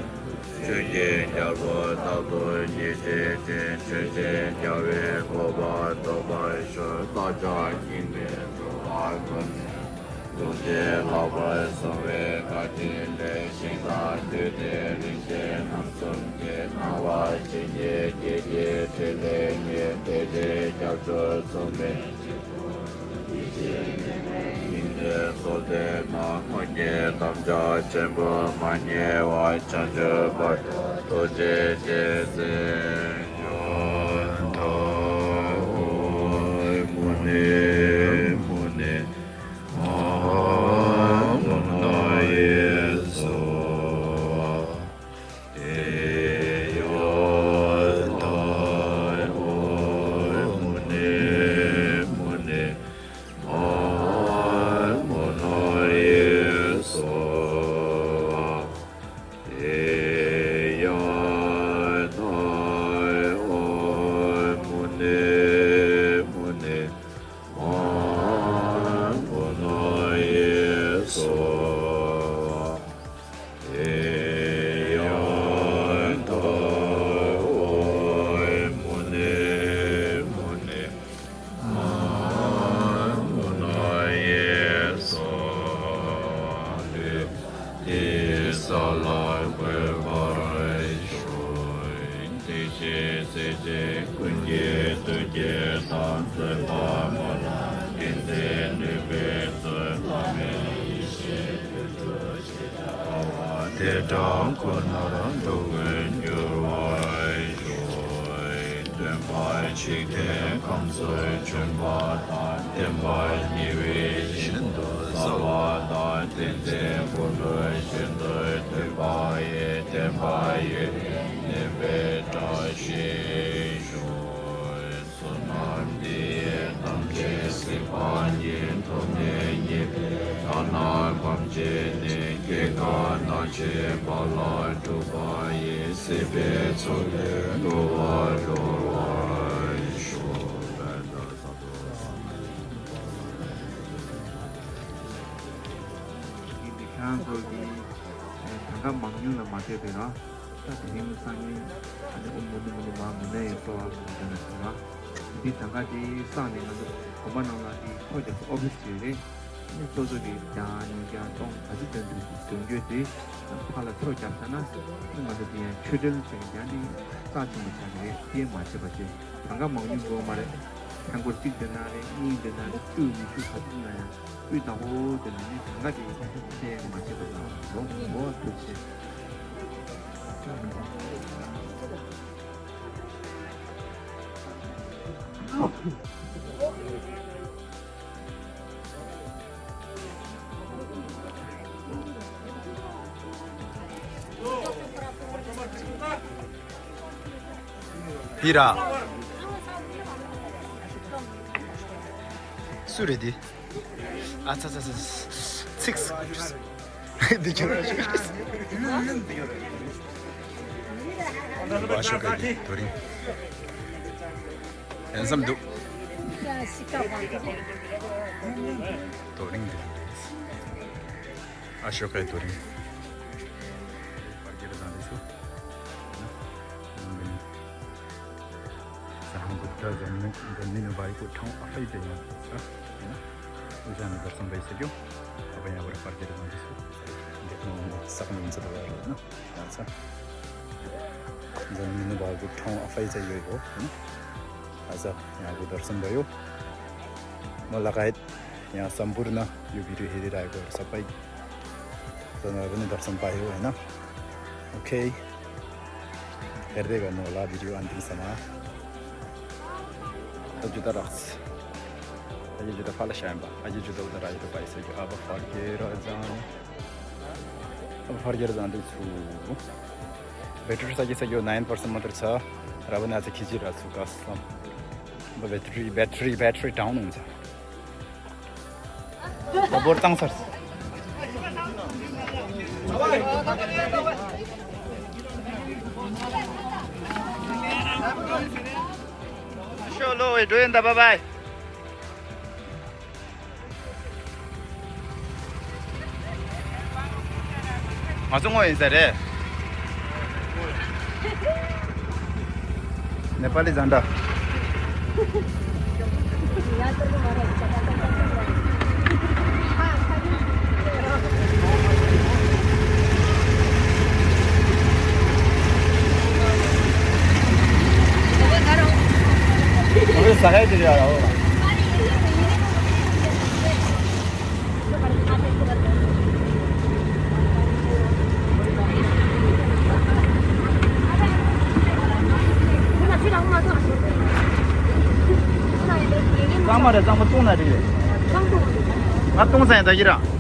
ཆོས་ཀྱི་རྒྱལ་པོ་རྟག་ཏུ་བརྙེས་བྱེད་ཅིང་། ཆོས་ཀྱི་རྒྱལ་བའི་གོ་འཕང་ཐོབ་པར་ཤོག་བདག་ཅག་སྙིགས་མའི་འགྲོ་བ་ཀུན་ནས་ཐུགས་རྗེས་བསླངས་པར་བྱ་བའི་བཀའ་དྲིན་ལས། ཞིང་དང་རྡུལ་བྲལ་རིན་ཆེན་རྣམ་གསུམ་གྱི། སྣང་བ་བྱིན་གྱིས་བསྐྱེད་ཀྱི་ཕྲིན་ལས་ཀྱིས། བདེ་ཆེན་སྐྱབས་འགྲོ་མཚུངས་མེད་ཉིད་ནས་གསོལ་འདེབས་ན། སྔོན་གྱི་དམ་བཅའ་ཆེན་པོ་མ་བསྙེལ་བར། བྱང་ཆུབ་བར་དུ་ཐུགས་རྗེས་བསྐྱེད་ཅིང་ཡོད་དོ། ཨོཾ་མུ་ནེ་མུ་ནེ་ཨོཾ་མུ་ནེ་ཡེ་སྭཱ་ཧཱ། ཏདྱ་ཐཱ། ཨོཾ་མུ་ནེ་མུ་ནེ་ཨོཾ་མུ་ནེ་ཡེ་སྭཱ་ཧཱ། ཏདྱ་ཐཱ། ཨོཾ་མུ་ནེ་མུ་ནེ་ཨོཾ་མུ་ནེ་ཡེ་སྭཱ་ཧཱ། ཏདྱ་ཐཱ། ཨོཾ་མུ་ནེ་མུ་ནེ་ཨོཾ་མུ་ནེ་ཡེ་སྭཱ་ཧཱ། དེའི་ས་ལ་འགོད་པར་ཤོག་བདེ་གཤེགས་སྲས་བཅས་ཀུན་གྱི་ཐུགས་བསྐྱེད་དང་། བརྩོན་པ་སྨོན་ལམ་ཏིང་འཛིན་ནུས་པའི་ཚོགས། བླ་མེད་ཡེ་ཤེས་སྤྲོས་བྲལ་ཤེས་བྱ་དགའ་བ། དེ་འདྲ་ཁོ་ནར་འགྲོ་ཀུན་འགྱུར་བར་ཤོག་སྟོན་པ་འཇིག་རྟེན་ཁམས་སུ་བྱོན་པ་དང་། བསྟན་པ་ཉེ་བའི་ཞིང་དུ་གསལ་བ་དང་། བསྟན་འཛིན་ཀུན་འགྲོ་ཤིན་ཏུ་མཐུན་པ་ཡི། བསྟན་པ་ཡུན་རིང་གནས་པའི་བཀྲ་ཤིས་ཤོག་བསོད་ནམས་འདི་ཡིས་ཐམས་ཅད་གཟིགས་པ་ཉིད། ཐོབ་ནས་ཉེས་པའི་དགྲ་རྣམས་ཕམ་བྱས་ནས། སྐྱེ་རྒ་ན་ བྱེད་པ་ལ་སྒྲུབ་པ་ཡི། སྲིད་པའི་མཚོ་ལས་འགྲོ་བ་སྒྲོལ་བར་ཤོག། བཛྲ་ས་ཏྭ། ཁྱེད་རང་ཚོ་གིས་ཨེ་གང་ག་མང་ཉུང་ལ་མ་ལྟོས་པའི་ར། ད་དེ་རིང་སང་ཉིན་ཨ་ནི་ཨོཾ་མུན་ནི་མུན་ནི་མ་མུན་ནའི་སོ་བ་ཟེར་ནས་ཟེར་ར། འདི་གང་ག་དེ་སང་ནས་ང་ཚོ་དགོན་པ་ནང་ལ་དེ་ཐོ་རྒྱབ་ཨོ་ཕི་སི་ཅིག་རེད། ཨ་ནི་སོ་སོ་གིས་བརྒྱ་ཉིས་བརྒྱ་སྟོང་ག་ཚོད་འདོན་འདོན་རྒྱུ་དེ་ཕར་ལ་ཐོ་རྒྱབ་ཚར་ན་ཨ་ནི་ང་ཚོ་དེ་ཡང་ཆོས་འབྲེལ་ཟེར་མཁན་ཡང་དེ་རྩ་ཆེན་པོ་ཆགས་ཀྱི་རེད། དེ་མ་བྱེད་པ་བྱས། གང་ག་མང་ཉུང་དགོས་མ་རེད། ཐང་སྐོར་གཅིག་འདོན་ན་རེད། གཉིས་འདོན་ན་རེད། བཅུ་ཉི་ཤུ་ག་ཚོད་འདོན་ན་ཡང་སྤུས་དག་པོ་འདོན་ན་ནི་གང་ག་དེ་ཡང་ཚད་མ་ཆད་པ་དང་ལོ་ངོ་ཐུགས་རྗེ་ཆེ། འདི་ར། སུ་རེད་འདི། ཨ་ཚ་ཚ་ཚ། ཚིགས། འདི་ཁྱོད་ར་ཤོད། བ་ཤོ་ཀ་གི་དོ་རིང་། ཧན་སམ་འདུག། དོ་རིང་འདི་རེད། ཨ་ཤོ་ཀའི་དོ་རིང་། ཕར་རྒྱལ་དང་འདི་ཚོ། ས་ཧང་བུ་ཏྲ་ཛམ་ནི་ཛམ་ནི་ནི་བའི་ཀོ་ཁྲང་ཨ་ཧྥེ་ཏེ་ཡང་ས། ཨུ་ཛ་ནི་དར་སམ་བའི་སེ་ཀྱོ། ཨ་བ་ཡང་བར་ཕར་རྒྱལ་དང་འདི་ཚོ། འདི་ཁོང་ས་ཁོང་ཡིན་ཚ་དོ་བ་རེད་ན། ཡང་ས། ཛམ་ནི་ནི་བའི་ཀོ་ཁྲང་ཨ་ཧྥེ་ཏེ་ཡོད་ཡོད། ཨ་ས་ཡང་བུ་དར་སམ་བ་ཡོད། མོ་ལ་ཀ་ཡེད། ཡང་སམ་པུར་ན་ཡོད་པའི་རི་ཧེ་རི་ར་ཡོད་ས་པའི། ཛ་ན་ར་ནི་དར་སམ་བ་ཡོད་ཡ་ན། ཨོ་ཁེ། ཧེར་རེ་ག་ནོ་ལ་བི་ཌི་ཡོ་ཨན་ཏིང་ས་མ། ཨ་ཇུ་ད་རགས། ཨ་ཇུ་ད་ཕ་ལ་ཤན་པ། ཨ་ཇུ་ཇུ་ད་ད་ར་ཡི་ད་པའི་སེ་ཇུ་ཨ་བ་ཕར་གེ་ར་ཛང་། ཨ་བ་ཕར་གེ་ར་ཛང་དེ་ཚུ། བེ་ཊི་རི་ས་ཀི་ས་ཡོ་ནའིན་པར་སེན་མ་ཐར་ཚ། ར་བ་ན་ཚ་ཁི་ཇི་ར་ཚུ་ག་སམ། བེ་ཊི་རི་བེ་ཊི་རི་བེ་ཊི་རི་ཌའུན་ཡོང་ཚ། ད་འབོར་བཏང་ཚར། ཤོ་ལོ་ཝེ་འགྲོ་ཡིན་ད། བཱའི་བཱའི། ང་ཚོ་ངོ་ཡིན་ས་རེད། ནེ་པ་ལི་ཛན་ཌ། གཙང་མ་རེད། གཙང་མ་བཏུང་ན་འགྲིག་རེད། ང་བཏུང་ས་ཡིན་ད་ཡིན་ར།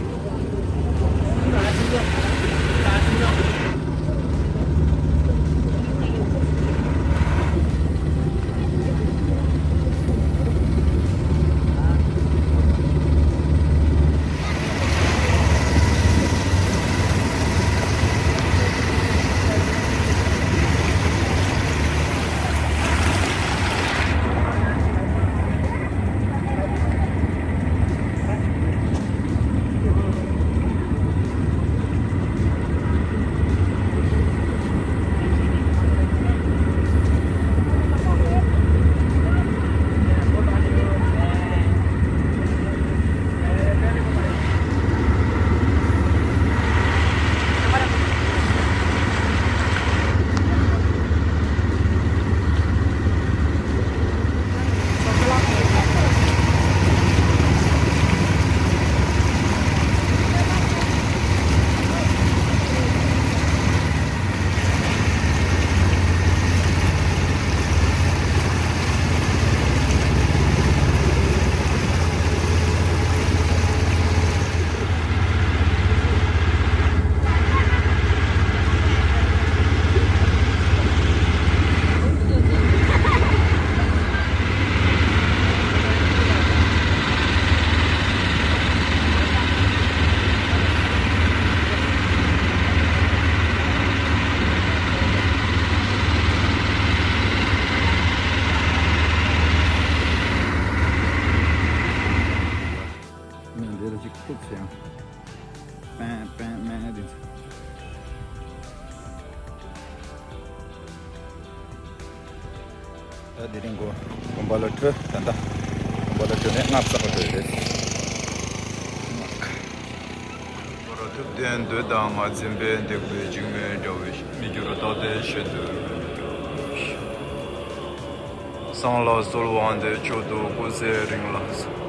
ད་ལྟ་བ་ལ་འགྲོ་ནས་སྔགས་བསགས་པ་འགྲོ་ཡི་རེད། པར་ཐུབ་བསྟན་འདོད་དང་ང་འཛིན་པའི་སྡིག་པའི་འཇིགས་མེད་དགྲ་བོའི་མི་འགྱུར་རྟག་བརྟན་གཞན་དུ་མི་འགྱུར། སངས་ལ་གསོལ་བ་འདེབས་མཆོག་ཏུ་སྐུ་ཚེ་རིང་ལ་གསོལ།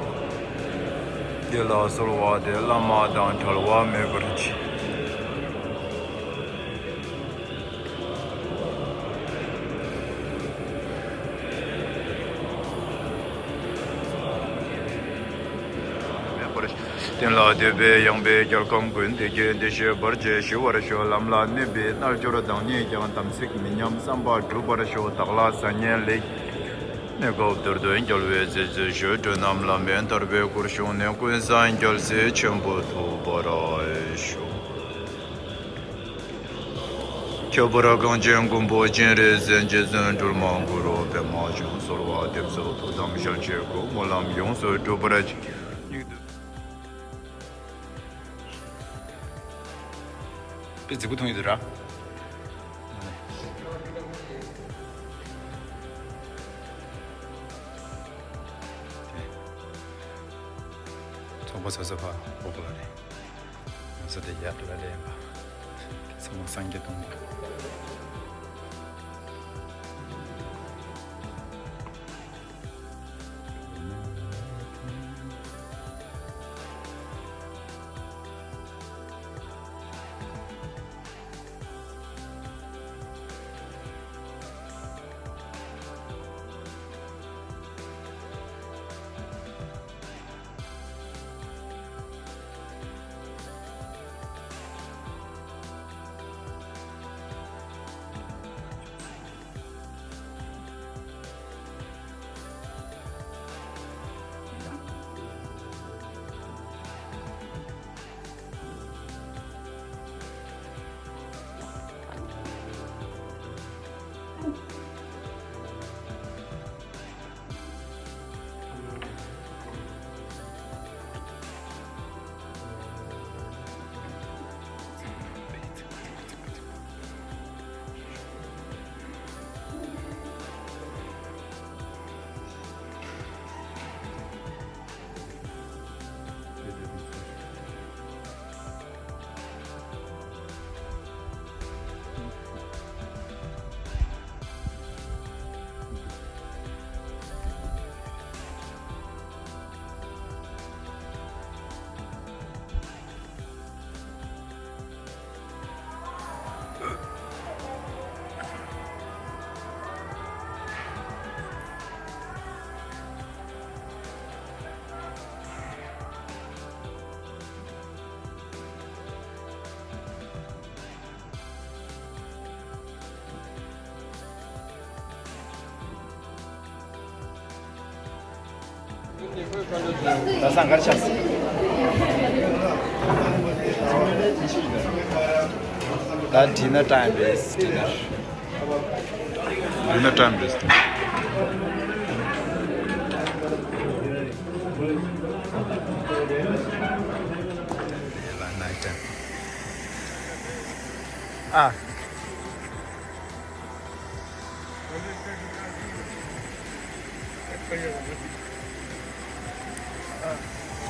བདེ་ལ་གསོལ་བ་འདེབས་བླ་མ་དང་བྲལ་བ་མེད་པར་བྱེད། བསྟན་ལ་འདུད་པའི་ཡངས་པའི་རྒྱལ་ཁམས་ཀུན། བདེ་སྐྱིད་བདེ་གཤེགས་བར་ཆད་ཞི་བར་ཤོག། ལམ་ལ་གནས་པའི་རྣལ་འབྱོར་བདག་ཉིད་ཀྱང་དམ་ཚིག་མི་ཉམས་བསམ་པ་འགྲུབ་པར་ཤོག། བདག་ལ་ཟ་ཉལ་ལེགས། གནས་སྐབས་གཏེར་སྟོན་རྒྱལ་བའི་མཛད་རྗེས་ཞུ། མགྲོན་རྣམས་ལམ་མེ་ཐར་པའི་སྐུར་བཞུགས་ནས། ཀུན་བཟང་རྒྱལ་སྲས་ཆེན་པོ་ཐོབ་པར་ཤོག། ཁྱད་པར་གངས་ཅན་མགོན་པོ་སྤྱན་རས་གཟིགས་རྗེ་བཙུན་སྒྲོལ་མ་གུ་རུ་པདྨ་འབྱུང་གསོལ་བ་འདེབས་སོ། ཐུགས་དམ་ཞལ་བཞེས་སྒོ་སྨོན་ལམ་ཡོངས་སུ་འགྲུབ་པར་བྱེད། དཔེ་རྫིག་པོ་མཐོང་ཡོད་ར། ཚོང་པ་ཚོ་ཚོ་ཕ་འོག་ལ་རེད། ང་ཚོ་དེ་ཡར་ལ་ལེན་པ། ཚང་མ་སངས་རྒྱས་སྟོང་པ། ད་སང་གར་ཆགས། ད་ཌི་ནར་ཊའིམ་རེད། ཌི་ནར། ཌི་ནར་ཊའིམ་རེད། ཨ།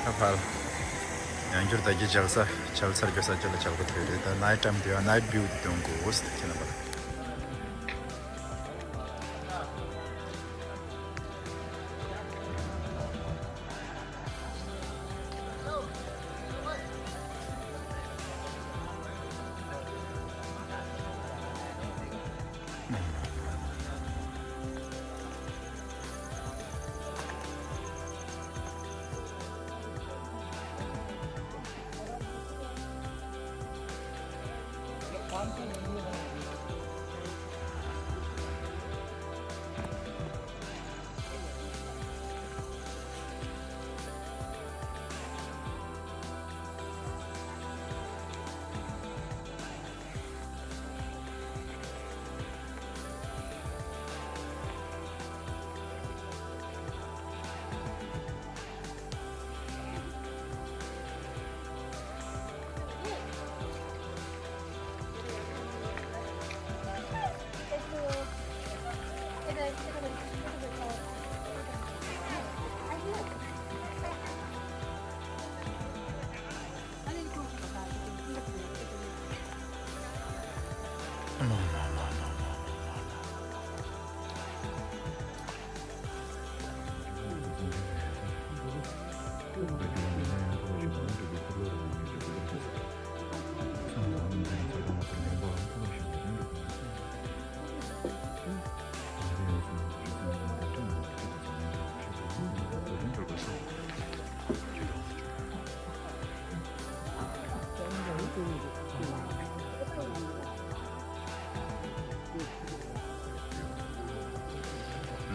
ཁ་ཕར། ཡང་བསྐྱར་ད་གི་བྱ་ས་བྱ་ས་རྒྱུ་ས་ཅི་ལ་བྱ་དགོས་དེ་རེད། ད་ནའིཊ་ཊའིམ་དེ་ཡང་ནའིཊ་བིའུ་དེ་སྟོན་དགོས་ཟེར་ཁྱེད་རྣམ་པ་ལ།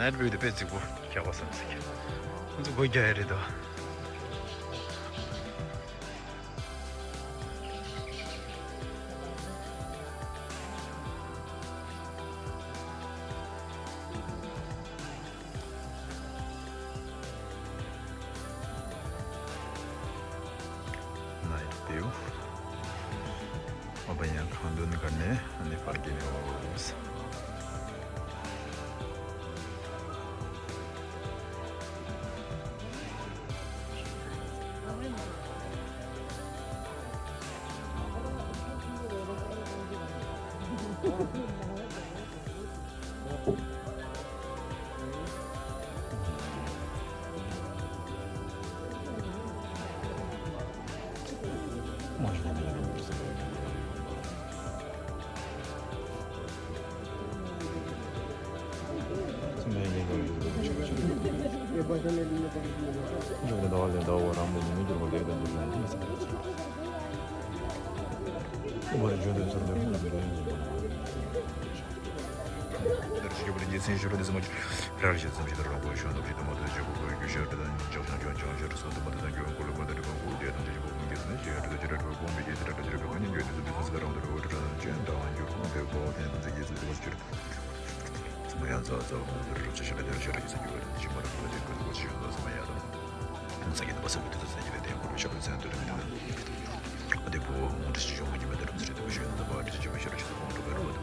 Night view དེ་དཔེ་རྫིག་པོ་རྒྱག་པ་བསམ་ཟིག་ཁོང་ཚོ་སྒོ་རྒྱག་ཡ་རེད་དོ། Night view. ཨ་ཕ་ཡང་ཁང་སྟོང་ག་ནས་ཨ་ནི་ཕར་གྱི་ནས་འོ།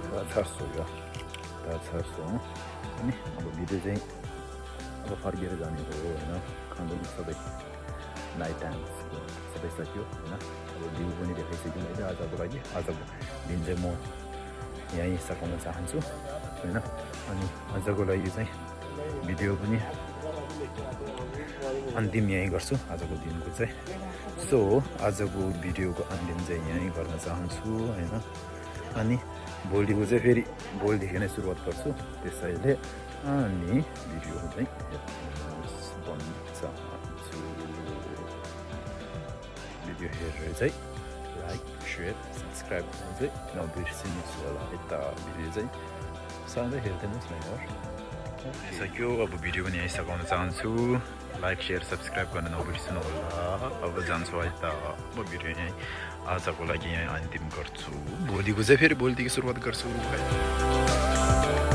ད་ཚར་སོང་ཡ། ད་ཚར་སོང་། ཨ་ནི་ཨ་ཕ་བི་ཌི་ཡོ་ཟིན། ཨ་ཕ་ཕར་རྒྱལ་རེ་ཟ་ནི་ཧོ་ཡིན་ན་ཁང་དུ་ནི་ས་བའི་ནའི་ཊ་ཊེམ་ས་བའི་ས་ཁྱོ་ཡིན་ན་ཨ་ཕ་བི་ཌི་ཡོ་བོ་ནི་དེ་ཧེ་སེ་ཁྱོ་ནི་ཨ་ཟ་གོ་ལ་ཡི་ཨ་ཟ་གོ་བི་ཛེ་མོ་ཡ་ཡིན་ས་གོ་ན་ས་ཧན་ཚུ་ཡིན་ན་ཨ་ནི་ཨ་ཟ་གོ་ལ་ཡི་ཟིན། བི་ཌི་ཡོ་བོ་ནི་ཨན་ཏིམ་ཡ་ཡིན་གར་སུ་ཨ་ཟ་གོ་དིན་གོ་ཚེ། སོ་ཨ་ཟ་གོ་བི་ཌི་ཡོ་གོ་ཨན་ཏིམ་ཚེ་ཡ་ཡིན་གར་ན་ས་ཧན་ཚུ་ཡིན་ན། ཨ་ནི་བོལ་དི་ཧུ་ཟེ་ཕེ་རི་བོལ་དི་ཁེ་ནེ་སུར་བ་ཏི་པར་སུ་དེ་ས་ཡི་ལེ། ཨ་ནི་བི་ཌི་ཡོ་ཧུ་ཟེ་སྤོན་ས་ཚུ་བི་ཌི་ཡོ་ཧེ་རེ་ཟེ་ལའིཀ་ཤེར་སབ་སི་ཀ་རའིབ་ཧུ་ཟེ་ནོ་བི་སི་ནོ་སུ་ལ་ཧེ་ཏ་བི་ཌི་ཡོ་ཟེ་ས་ཟེ་ཧེ་ཏེ་ནོ་སུ་ལ་ཡོར། ས་ཀྱོ་ཨ་བུ་བི་ཌི་ཡོ་ནི་ས་གོང་ནས་ཚང་ཚུ། Like, share, subscribe करना ना भूलना वाला। अब जान सो आया था, वो भी रहे हैं। आज आपको लगी हैं अंतिम कर छू। बोली गुजर फिर बोलती की शुरुआत कर शुरू है।